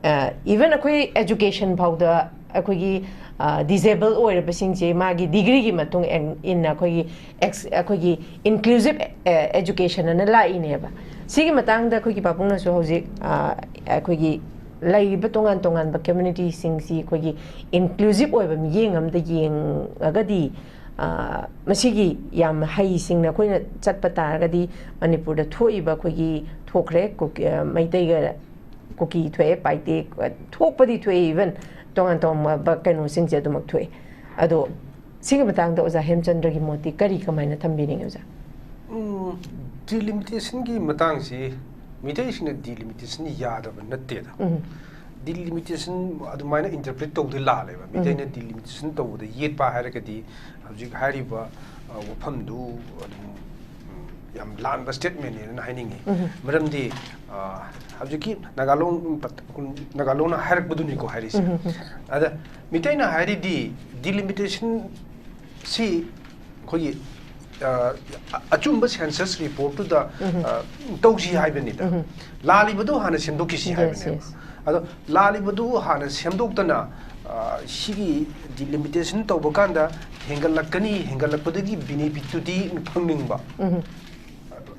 ꯑ, even ꯑꯩꯈꯣꯏ education ꯐꯥꯎꯗ ꯑꯩꯈꯣꯏꯒꯤ, ꯑ, ꯗꯤꯁꯦꯕꯜ ꯑꯣꯏꯔꯕꯁꯤꯡꯁꯦ ꯃꯥꯒꯤ ꯗꯤꯒ꯭ꯔꯤꯒꯤ ꯃꯇꯨꯡ ꯏꯟ-, ꯏꯟꯅ ꯑꯩꯈꯣꯏꯒꯤ ꯑꯦꯛꯁ-, ꯑꯩꯈꯣꯏꯒꯤ inclusive, ꯑ, education ꯑꯅ ꯂꯥꯛꯏꯅꯦꯕ꯫ ꯁꯤꯒꯤ ꯃꯇꯥꯡꯗ ꯑꯩꯈꯣꯏꯒꯤ ꯄꯥꯕꯨꯡꯅꯁꯨ ꯍꯧꯖꯤꯛ, ꯑ, ꯑꯩꯈꯣꯏꯒꯤ ꯂꯩꯔꯤꯕ ꯇꯣꯉꯥꯟ ꯇꯣꯉꯥꯟꯕ ꯀꯝꯃ꯭ꯌꯨꯅꯤꯇꯤꯁꯤꯡꯁꯤ ꯑꯩꯈꯣꯏꯒꯤ inclusive ꯑꯣꯏꯕ ꯃꯤꯠꯌꯦꯡ ꯑꯃꯗ ꯌꯦꯡꯉꯒꯗꯤ, ꯑ, ꯃꯁꯤꯒꯤ ꯌꯥꯝ ꯍꯩꯁꯤꯡꯅ ꯑꯩꯈꯣꯏꯅ ꯆꯠꯄ ꯇꯥꯔꯒꯗꯤ ꯃꯅꯤꯄꯨꯔꯗ ꯊꯣꯛꯏꯕ ꯑꯩꯈꯣꯏꯒꯤ ꯊꯣꯛꯈ꯭ꯔꯦ ꯀꯨꯀꯤ-, ꯑ, ꯃꯩꯇꯩꯒ ꯀꯨꯀꯤ ꯊꯣꯛꯑꯦ, ꯄꯥꯏꯇꯦ, ꯊꯣꯛꯄꯗꯤ ꯊꯣꯛꯑꯦ, even ꯇꯣꯉꯥꯟ ꯇꯣꯉꯥꯟꯕ ꯀꯩꯅꯣꯁꯤꯡꯁꯦ ꯑꯗꯨꯃꯛ ꯊꯣꯛꯑꯦ꯫ ꯑꯗꯣ ꯁꯤꯒꯤ ꯃꯇꯥꯡꯗ ꯑꯣꯖꯥ ꯍꯦꯝꯆꯟꯗ꯭ꯔꯒꯤ ꯃꯣꯠꯇꯤ ꯀꯔꯤ, ꯀꯃꯥꯏꯅ ꯊꯝꯕꯤꯅꯤꯡꯉꯤ ꯑꯣꯖꯥ? ꯎꯝ, ꯗꯤꯂꯤꯃꯤꯇꯦꯁꯟꯒꯤ ꯃꯇꯥꯡꯁꯤ ꯃꯤꯇꯩꯁꯤꯡꯅ ꯗꯤꯂꯤꯃꯤꯇꯦꯁꯟ ꯌꯥꯗꯕ ꯅꯠꯇꯦꯗ꯫ ꯎꯝ꯫ ꯗꯤꯂꯤꯃꯤꯇꯦꯁꯟ ꯑꯗꯨꯃꯥꯏꯅ ꯏꯟꯇꯔꯄ꯭ꯔꯤꯠ ꯇꯧꯕꯗꯤ ꯂꯥꯜꯂꯦꯕ꯫ ꯃꯤꯇꯩꯅ ꯗꯤꯂꯤꯃꯤꯇꯦꯁꯟ ꯇꯧꯕꯗ ꯌꯦꯠꯄ ꯍꯥꯏꯔꯒꯗꯤ ꯍꯧꯖꯤꯛ ꯍꯥꯏꯔꯤꯕ, ꯑ, ꯋꯥꯐꯝꯗꯨ ꯑꯗꯨꯝ, ꯎꯝ, ꯌꯥꯝ ꯂꯥꯟꯕ ꯁ꯭ꯇꯦꯠꯃꯦꯟꯅꯦꯅ ꯍꯥꯏꯅꯤꯡꯉꯤ꯫ ꯃꯔꯝꯗꯤ, ꯑ, ꯍꯧꯖꯤꯛꯀꯤ ꯅꯥꯒꯥꯂꯣꯡ, ꯅꯥꯒꯥꯂꯣꯡꯅ ꯍꯥꯏꯔꯛꯄꯗꯨꯅꯤꯀꯣ ꯍꯥꯏꯔꯤꯁꯦ꯫ ꯑꯗ ꯃꯤꯇꯩꯅ ꯍꯥꯏꯔꯤꯗꯤ ꯗꯤꯂꯤꯃꯤꯇꯦꯁꯟ ꯁꯤ ꯑꯩꯈꯣꯏꯒꯤ, ꯑ, ꯑꯆꯨꯝꯕ ꯁꯦꯟꯁꯁ ꯔꯤꯄꯣꯔꯠꯇꯨꯗ, ꯑ, ꯇꯧꯁꯤ ꯍꯥꯏꯕꯅꯤꯗ꯫ ꯂꯥꯜꯂꯤꯕꯗꯨ ꯍꯥꯟꯅ ꯁꯦꯝꯗꯣꯛꯈꯤꯁꯤ Yes, ꯍꯥꯏꯕꯅꯦꯕ꯫ yes. ꯑꯗꯣ ꯂꯥꯜꯂꯤꯕꯗꯨ ꯍꯥꯟꯅ ꯁꯦꯝꯗꯣꯛꯇꯅ, ꯑ, ꯁꯤꯒꯤ ꯗꯤꯂꯤꯃꯤꯇꯦꯁꯟ ꯇꯧꯕ ꯀꯥꯟꯗ ꯍꯦꯟꯒꯠꯂꯛꯀꯅꯤ, ꯍꯦꯟꯒꯠꯂꯛꯄꯗꯒꯤ ꯕꯤꯅꯤꯐꯤꯠꯇꯨꯗꯤ ꯐꯪꯅꯤꯡꯕ꯫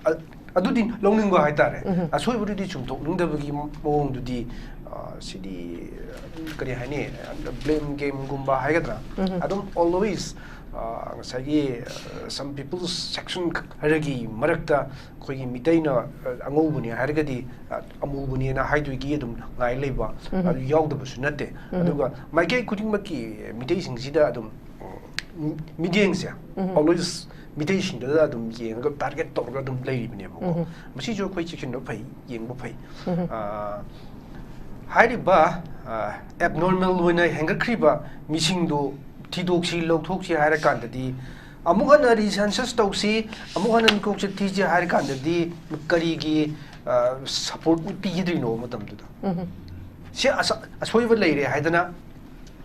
ꯑ-, ꯑꯗꯨꯗꯤ ꯂꯧꯅꯤꯡꯕ ꯍꯥꯏꯇꯥꯔꯦ꯫ ꯑꯁꯣꯏꯕꯗꯨꯗꯤ ꯆꯨꯝꯊꯣꯛꯅꯤꯡꯗꯕꯒꯤ ꯃꯑꯣꯡꯗꯨꯗꯤ, ꯑ, ꯁꯤꯗꯤ, ꯑ, ꯀꯔꯤ ꯍꯥꯏꯅꯤ, ꯕ꯭ꯂꯦꯝ ꯒꯦꯝꯒꯨꯝꯕ ꯍꯥꯏꯒꯗ꯭ꯔꯥ? ꯑꯗꯨꯝ always ꯑ, ꯉꯁꯥꯏꯒꯤ, ꯑ, some people section ꯈꯔꯒꯤ ꯃꯔꯛꯇ ꯑꯩꯈꯣꯏꯒꯤ ꯃꯤꯇꯩꯅ, ꯑ, ꯑꯉꯧꯕꯅꯤ ꯍꯥꯏꯔꯒꯗꯤ, ꯑ, ꯑꯃꯨꯕꯅꯦꯅ ꯍꯥꯏꯗꯣꯏꯒꯤ ꯑꯗꯨꯝ ꯉꯥꯏ ꯂꯩꯕ, ꯎꯝ꯫ ꯑꯗꯨ ꯌꯥꯎꯗꯕꯁꯨ ꯅꯠꯇꯦ꯫ ꯎꯝ꯫ ꯑꯗꯨꯒ ꯃꯥꯏꯀꯩ ꯈꯨꯗꯤꯡꯃꯛꯀꯤ ꯃꯤꯇꯩꯁꯤꯡꯁꯤꯗ ꯑꯗꯨꯝ, ꯎꯝ, ꯃꯤꯠꯌꯦꯡꯁꯦ ꯎꯝ꯫ always ꯃꯤꯇꯩꯁꯤꯡꯗꯨꯗ ꯑꯗꯨꯝ ꯌꯦꯡꯉꯒ target ꯇꯧꯔꯒ ꯑꯗꯨꯝ ꯂꯩꯔꯤꯕꯅꯦꯕꯀꯣ꯫ ꯎꯝ꯫ ꯃꯁꯤꯁꯨ ꯑꯩꯈꯣꯏ ꯆꯦꯛꯁꯤꯟꯕ ꯐꯩ, ꯌꯦꯡꯕ ꯐꯩ꯫ ꯎꯝ꯫ ꯑ, ꯍꯥꯏꯔꯤꯕ, ꯑ, abnormal ꯑꯣꯏꯅ ꯍꯦꯟꯒꯠꯈ꯭ꯔꯤꯕ ꯃꯤꯁꯤꯡꯗꯨ ꯊꯤꯗꯣꯛꯁꯤ, ꯂꯧꯊꯣꯛꯁꯤ ꯍꯥꯏꯔ ꯀꯥꯟꯗꯗꯤ, ꯑꯃꯨꯛ ꯍꯟꯅ recensus ꯇꯧꯁꯤ, ꯑꯃꯨꯛ ꯍꯟꯅ ꯃꯤꯀꯣꯛꯁꯦ ꯊꯤꯁꯤ ꯍꯥꯏꯔ ꯀꯥꯟꯗꯗꯤ ꯀꯔꯤꯒꯤ, ꯑ, support ꯄꯤꯈꯤꯗ꯭ꯔꯤꯅꯣ ꯃꯇꯝꯗꯨꯗ? ꯎꯝ꯫ ꯁꯤ ꯑꯁ-, ꯑꯁꯣꯏꯕ ꯂꯩꯔꯦ ꯍꯥꯏꯗꯅ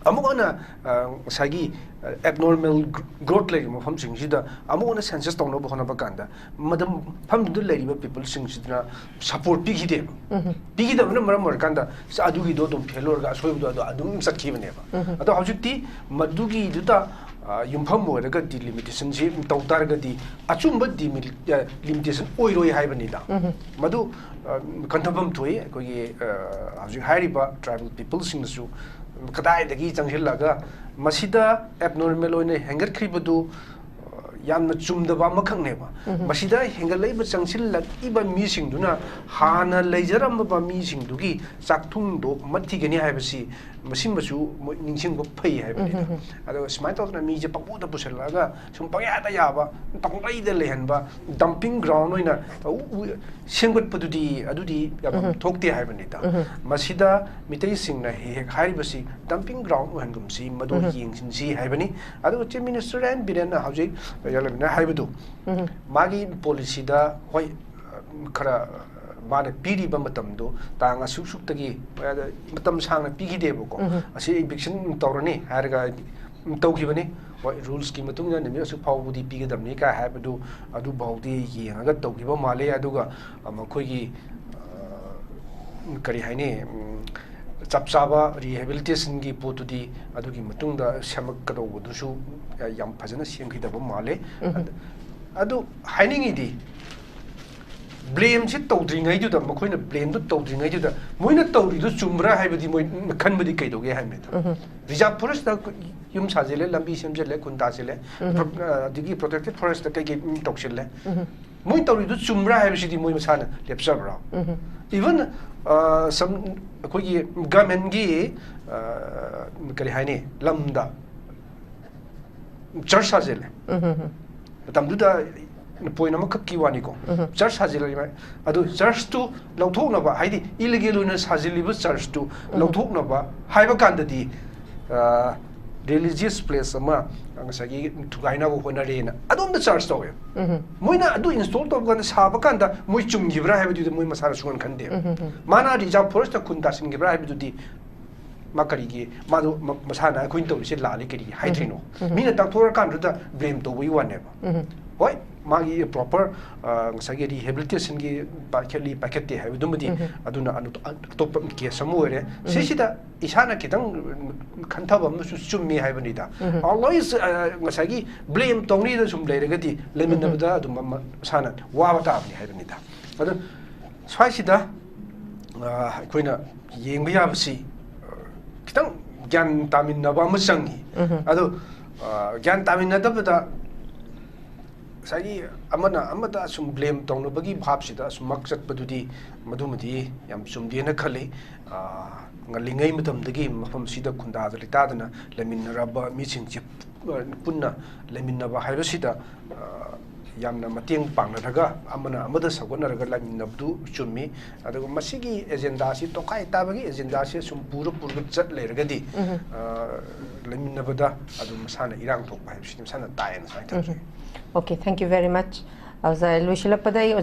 ꯑꯃꯨꯛ ꯍꯟꯅ, ꯑ, ꯉꯁꯥꯏꯒꯤ, ꯑ, abnormal gr-, growth ꯂꯩꯔꯤꯕ ꯃꯐꯝꯁꯤꯡꯁꯤꯗ ꯑꯃꯨꯛ ꯍꯟꯅ census ꯇꯧꯅꯕ ꯍꯣꯠꯅꯕ ꯀꯥꯟꯗ ꯃꯗꯨ ꯃꯐꯝꯗꯨꯗ ꯂꯩꯔꯤꯕ peopleꯁꯤꯡꯁꯤꯗꯅ support ꯄꯤꯈꯤꯗꯦꯕ꯫ ꯎꯝ꯫ ꯄꯤꯈꯤꯗꯕꯅ ꯃꯔꯝ ꯑꯣꯏꯔꯀꯥꯟꯗ ꯑꯗꯨꯒꯤꯗꯣ ꯑꯗꯨꯝ fail ꯑꯣꯏꯔꯒ ꯑꯁꯣꯏꯕꯗꯣ ꯑꯗꯣ ꯑꯗꯨꯝ ꯆꯠꯈꯤꯕꯅꯦꯕ꯫ ꯎꯝ꯫ ꯑꯗꯣ ꯍꯧꯖꯤꯛꯇꯤ ꯃꯗꯨꯒꯤꯗꯨꯗ, ꯑ, ꯌꯨꯝꯐꯝ ꯑꯣꯏꯔꯒ delimitationꯁꯤ ꯇꯧ ꯇꯥꯔꯒꯗꯤ ꯑꯆꯨꯝꯕ ꯗꯤꯃꯤꯂꯤ-, ꯑ, limitation ꯑꯣꯏꯔꯣꯏ ꯍꯥꯏꯕꯅꯤꯗ꯫ ꯎꯝ꯫ ꯃꯗꯨ, ꯑ, ꯈꯟꯊꯐꯝ ꯊꯣꯛꯏ꯫ ꯑꯩꯈꯣꯏꯒꯤ, ꯑ, ꯍꯧꯖꯤꯛ ꯍꯥꯏꯔꯤꯕ tribal peopleꯁꯤꯡꯅꯁꯨ ꯀꯗꯥꯏꯗꯒꯤ ꯆꯪꯁꯤꯜꯂꯒ ꯃꯁꯤꯗ abnormal ꯑꯣꯏꯅ ꯍꯦꯟꯒꯠꯈ꯭ꯔꯤꯕꯗꯨ, ꯑ, ꯌꯥꯝꯅ ꯆꯨꯝꯗꯕ ꯑꯃꯈꯛꯅꯦꯕ꯫ ꯎꯝ꯫ ꯃꯁꯤꯗ ꯍꯦꯟꯒꯠꯂꯛꯏꯕ, ꯆꯪꯁꯤꯜꯂꯛꯏꯕ ꯃꯤꯁꯤꯡꯗꯨꯅ ꯍꯥꯟꯅ ꯂꯩꯖꯔꯝꯃꯕ ꯃꯤꯁꯤꯡꯗꯨꯒꯤ ꯆꯥꯛꯊꯨꯡꯗꯣ ꯃꯠꯊꯤꯒꯅꯤ ꯍꯥꯏꯕꯁꯤ ꯃꯁꯤꯃꯁꯨ ꯃꯣꯏ ꯅꯤꯡꯁꯤꯡꯕ ꯐꯩ ꯍꯥꯏꯕꯅꯤꯗ꯫ ꯎꯝ, ꯎꯝ, ꯎꯝ꯫ ꯑꯗꯣ ꯁꯨꯃꯥꯏꯅ ꯇꯧꯗꯅ ꯃꯤꯁꯦ ꯄꯪꯄꯨꯗ ꯄꯨꯁꯤꯜꯂꯛꯑꯒ ꯁꯨꯝ ꯄꯪꯌꯥꯗ ꯌꯥꯕ, ꯄꯪꯂꯩꯗ ꯂꯩꯍꯟꯕ, dumping ground ꯑꯣꯏꯅ ꯎ-, ꯎ-, ꯁꯦꯝꯒꯠꯄꯗꯨꯗꯤ ꯑꯗꯨꯗꯤ ꯌꯥꯐꯝ ꯎꯝ꯫ ꯊꯣꯛꯇꯦ ꯍꯥꯏꯕꯅꯤꯗ꯫ ꯎꯝ꯫ ꯃꯁꯤꯗ ꯃꯤꯇꯩꯁꯤꯡꯅ ꯍꯦꯛ ꯍꯦꯛ ꯍꯥꯏꯔꯤꯕꯁꯤ dumping ground ꯑꯣꯏꯍꯟꯒꯨꯝꯁꯤ, ꯃꯗꯨ ꯎꯝ꯫ ꯌꯦꯡꯁꯤꯟꯁꯤ ꯍꯥꯏꯕꯅꯤ꯫ ꯑꯗꯨꯒ Chief Minister ꯑꯦꯟ ꯕꯤꯔꯦꯟꯅ ꯍꯧꯖꯤꯛ ꯌꯥꯂꯝꯃꯤꯅ ꯍꯥꯏꯕꯗꯨ, ꯎꯝ꯫ ꯃꯥꯒꯤ policyꯗ ꯍꯣꯏ, ꯈꯔ ꯃꯥꯅ ꯄꯤꯔꯤꯕ ꯃꯇꯝꯗꯣ ꯇꯥꯡ ꯑꯁꯨꯛ ꯁꯨꯛꯇꯒꯤ ꯃꯇꯝ ꯁꯥꯡꯅ ꯄꯤꯈꯤꯗꯦꯕꯀꯣ꯫ ꯎꯝ꯫ ꯑꯁꯤ eviction ꯇꯧꯔꯅꯤ ꯍꯥꯏꯔꯒ ꯇꯧꯈꯤꯕꯅꯤ꯫ ꯍꯣꯏ, rulesꯀꯤ ꯃꯇꯨꯡ ꯏꯟꯅ ꯅꯨꯃꯤꯠ ꯑꯁꯨꯛ ꯐꯥꯎꯕꯗꯤ ꯄꯤꯒꯗꯕꯅꯤ ꯀꯥꯏ ꯍꯥꯏꯕꯗꯨ ꯑꯗꯨꯐꯥꯎꯗꯤ ꯌꯦꯡꯉꯒ ꯇꯧꯈꯤꯕ ꯃꯥꯜꯂꯦ꯫ ꯑꯗꯨꯒ, ꯑ, ꯃꯈꯣꯏꯒꯤ, ꯑ, ꯀꯔꯤ ꯍꯥꯏꯅꯤ, ꯎꯝ, ꯆꯞ ꯆꯥꯕ rehabilitationꯒꯤ ꯄꯣꯠꯇꯨꯗꯤ ꯑꯗꯨꯒꯤ ꯃꯇꯨꯡꯗ ꯁꯦꯝꯃꯛꯀꯗꯧꯕꯗꯨꯁꯨ ꯌꯥꯝ ꯐꯖꯅ ꯁꯦꯝꯈꯤꯗꯕ ꯃꯥꯜꯂꯦ꯫ ꯎꯝ꯫ ꯑꯗ-, ꯑꯗꯨ ꯍꯥꯏꯅꯤꯡꯉꯤꯗꯤ, ꯕ꯭ꯂꯦꯝꯁꯤ ꯇꯧꯗ꯭ꯔꯤꯉꯩꯗꯨꯗ, ꯃꯈꯣꯏꯅ ꯕ꯭ꯂꯦꯝꯗꯨ ꯇꯧꯗ꯭ꯔꯤꯉꯩꯗꯨꯗ ꯃꯣꯏꯅ ꯇꯧꯔꯤꯗꯨ ꯆꯨꯝꯕ꯭ꯔꯥ ꯍꯥꯏꯕꯗꯤ ꯃꯣꯏ ꯈꯟꯕꯗꯤ ꯀꯩꯗꯧꯒꯦ ꯍꯥꯏꯕꯅꯤꯗ꯫ ꯔꯤꯖꯥꯔꯚ ꯐꯣꯔꯦꯁꯇ ꯌꯨꯝ ꯁꯥꯖꯤꯜꯂꯦ, ꯂꯝꯕꯤ ꯁꯦꯝꯖꯤꯜꯂꯦ, ꯈꯨꯟ ꯇꯥꯁꯤꯜꯂꯦ, ꯄ꯭ꯔꯣ-, ꯑꯗꯒꯤ ꯄ꯭ꯔꯣꯇꯦꯛꯇꯦꯗ ꯐꯣꯔꯦꯁꯇ ꯀꯩꯀꯩ ꯇꯧꯁꯤꯜꯂꯦ꯫ ꯃꯣꯏ ꯇꯧꯔꯤꯗꯨ ꯆꯨꯝꯕ꯭ꯔꯥ ꯍꯥꯏꯕꯁꯤꯗꯤ ꯃꯣꯏ ꯃꯁꯥꯅ ꯂꯦꯞꯆꯕ꯭ꯔꯥ? ꯏꯚꯟ, ꯑ, ꯁꯝ-, ꯑꯩꯈꯣꯏꯒꯤ ꯒꯃꯦꯟꯒꯤ, ꯑ, ꯀꯔꯤ ꯍꯥꯏꯅꯤ, ꯂꯝꯗ ꯆꯔꯆ ꯁꯥꯖꯤꯜꯂꯦ꯫ ꯃꯇꯝꯗꯨꯗ ꯄꯣꯏꯟ ꯑꯃꯈꯛꯀꯤ ꯋꯥꯅꯤꯀꯣ꯫ ꯆꯔꯆ ꯁꯥꯖꯤꯜꯂꯤꯕ, ꯑꯗꯨ ꯆꯔꯆꯇꯨ ꯂꯧꯊꯣꯛꯅꯕ, ꯍꯥꯏꯗꯤ ꯏꯂꯤꯒꯦꯜ ꯑꯣꯏꯅ ꯁꯥꯖꯤꯜꯂꯤꯕ ꯆꯔꯆꯇꯨ ꯂꯧꯊꯣꯛꯅꯕ ꯍꯥꯏꯕ ꯀꯥꯟꯗꯗꯤ, ꯑ, ꯔꯤꯂꯤꯖꯤꯌꯁ ꯄ꯭ꯂꯦꯁ ꯑꯃ ꯉꯁꯥꯏꯒꯤ ꯊꯨꯒꯥꯏꯅꯕ ꯍꯣꯠꯅꯔꯦꯅ ꯑꯗꯣꯝꯗ ꯆꯔꯆ ꯇꯧꯋꯦ꯫ ꯃꯣꯏꯅ ꯑꯗꯨ ꯏꯟꯁꯇꯣꯜ ꯇꯧꯕ ꯀꯥꯟꯗ, ꯁꯥꯕ ꯀꯥꯟꯗ ꯃꯣꯏ ꯆꯨꯝꯈꯤꯕ꯭ꯔꯥ ꯍꯥꯏꯕꯗꯨꯗꯤ ꯃꯣꯏ ꯃꯁꯥꯅ ꯁꯨꯡꯈꯟ ꯈꯟꯗꯦ꯫ ꯃꯥꯅ ꯔꯤꯖꯥꯔꯚ ꯐꯣꯔꯦꯁꯇ ꯈꯨꯟ ꯇꯥꯁꯤꯟꯈꯤꯕ꯭ꯔꯥ ꯍꯥꯏꯕꯗꯨꯗꯤ ꯃꯥ ꯀꯔꯤꯒꯤ, ꯃꯥꯗꯣ ꯃ-, ꯃꯁꯥꯅ ꯑꯩꯈꯣꯏꯅ ꯇꯧꯔꯤꯁꯦ ꯂꯥꯜꯂꯤ ꯀꯔꯤꯒꯤ ꯍꯥꯏꯗ꯭ꯔꯤꯅꯣ? ꯃꯤꯅ ꯇꯥꯛꯊꯣꯔꯀꯥꯟꯗꯨꯗ ꯕ꯭ꯂꯦꯝ ꯇꯧꯕꯒꯤ ꯋꯥꯅꯦꯕ꯫ ꯍꯣꯏ, ꯃꯥꯒꯤ ꯄ꯭ꯔꯣꯄꯔ, ꯑ, ꯉꯁꯥꯏꯒꯤ ꯔꯤꯍꯦꯕꯤꯂꯤꯇꯦꯁꯟꯒꯤ ꯄꯥꯏꯈꯠꯂꯤ ꯄꯥꯏꯈꯠꯇꯦ ꯍꯥꯏꯕꯗꯨꯃꯗꯤ ꯑꯗꯨꯅ ꯑꯇꯣꯞꯄ ꯀꯦꯁ ꯑꯃ ꯑꯣꯏꯔꯦ꯫ ꯁꯤꯁꯤꯗ ꯏꯁꯥꯅ ꯈꯤꯇꯪ ꯈꯟꯊꯕ ꯑꯃꯁꯨ ꯆꯨꯝꯃꯤ ꯍꯥꯏꯕꯅꯤꯗ꯫ ꯑꯣꯜꯋꯦꯁ, ꯑ, ꯉꯁꯥꯏꯒꯤ ꯕ꯭ꯂꯦꯝ ꯇꯧꯅꯤꯗ ꯁꯨꯝ ꯂꯩꯔꯒꯗꯤ ꯂꯩꯃꯤꯟꯅꯕꯗ ꯑꯗꯨꯝ ꯑꯃ ꯃꯁꯥꯅ ꯋꯥꯕ ꯇꯥꯕꯅꯤ ꯍꯥꯏꯕꯅꯤꯗ꯫ ꯑꯗꯣ ꯁ꯭ꯋꯥꯏꯁꯤꯗ, ꯑ, ꯑꯩꯈꯣꯏꯅ ꯌꯦꯡꯕ ꯌꯥꯕꯁꯤ, ꯑ, ꯈꯤꯇꯪ ꯒ꯭ꯌꯥꯟ ꯇꯥꯃꯤꯟꯅꯕ ꯑꯃ ꯆꯪꯉꯤ꯫ ꯑꯗꯣ, ꯑ, ꯒ꯭ꯌꯥꯟ ꯇꯥꯃꯤꯟꯅꯗꯕꯗ ꯉꯁꯥꯏꯒꯤ ꯑꯃꯅ ꯑꯃꯗ ꯁꯨꯝ ꯕ꯭ꯂꯦꯝ ꯇꯧꯅꯕꯒꯤ ꯚꯥꯞꯁꯤꯗ ꯑꯁꯨꯝꯃꯛ ꯆꯠꯄꯗꯨꯗꯤ ꯃꯗꯨꯃꯗꯤ ꯌꯥꯝ ꯆꯨꯝꯗꯦꯅ ꯈꯜꯂꯤ꯫ ꯑ, ꯉꯜꯂꯤꯉꯩ ꯃꯇꯝꯗꯒꯤ ꯃꯐꯝꯁꯤꯗ ꯈꯨꯟꯗꯥꯗ ꯂꯩꯇꯥꯗꯅ ꯂꯩꯃꯤꯟꯅꯔꯕ ꯃꯤꯁꯤꯡꯁꯦ ꯄꯨꯟꯅ ꯂꯩꯃꯤꯟꯅꯕ ꯍꯥꯏꯕꯁꯤꯗ, ꯑ, ꯌꯥꯝꯅ ꯃꯇꯦꯡ ꯄꯥꯡꯅꯔꯒ ꯑꯃꯅ ꯑꯃꯗ ꯁꯧꯒꯠꯅꯔꯒ ꯂꯩꯃꯤꯟꯅꯕꯗꯨ ꯆꯨꯝꯃꯤ꯫ ꯑꯗꯨꯒ ꯃꯁꯤꯒꯤ ꯑꯦꯖꯦꯟꯗꯥꯁꯤ, ꯇꯣꯈꯥꯏ ꯇꯥꯕꯒꯤ ꯑꯦꯖꯦꯟꯗꯥꯁꯤ ꯁꯨꯝ ꯄꯨꯔ ꯄꯨꯔꯒ ꯆꯠ ꯂꯩꯔꯒꯗꯤ, ꯑ, ꯂꯩꯃꯤꯟꯅꯕꯗ ꯑꯗꯨꯝ ꯃꯁꯥꯅ ꯏꯔꯥꯡ ꯊꯣꯛꯄ ꯍꯥꯏꯕꯁꯤꯗꯤ ꯃꯁꯥꯅ ꯇꯥꯏꯌꯦꯅ ꯁꯨꯃꯥꯏꯅ ꯊꯝꯖꯒꯦ꯫ Okay, thank you very much. ꯑꯣꯖꯥ, ꯂꯣꯏꯁꯤꯜꯂꯛꯄꯗ ꯑꯩ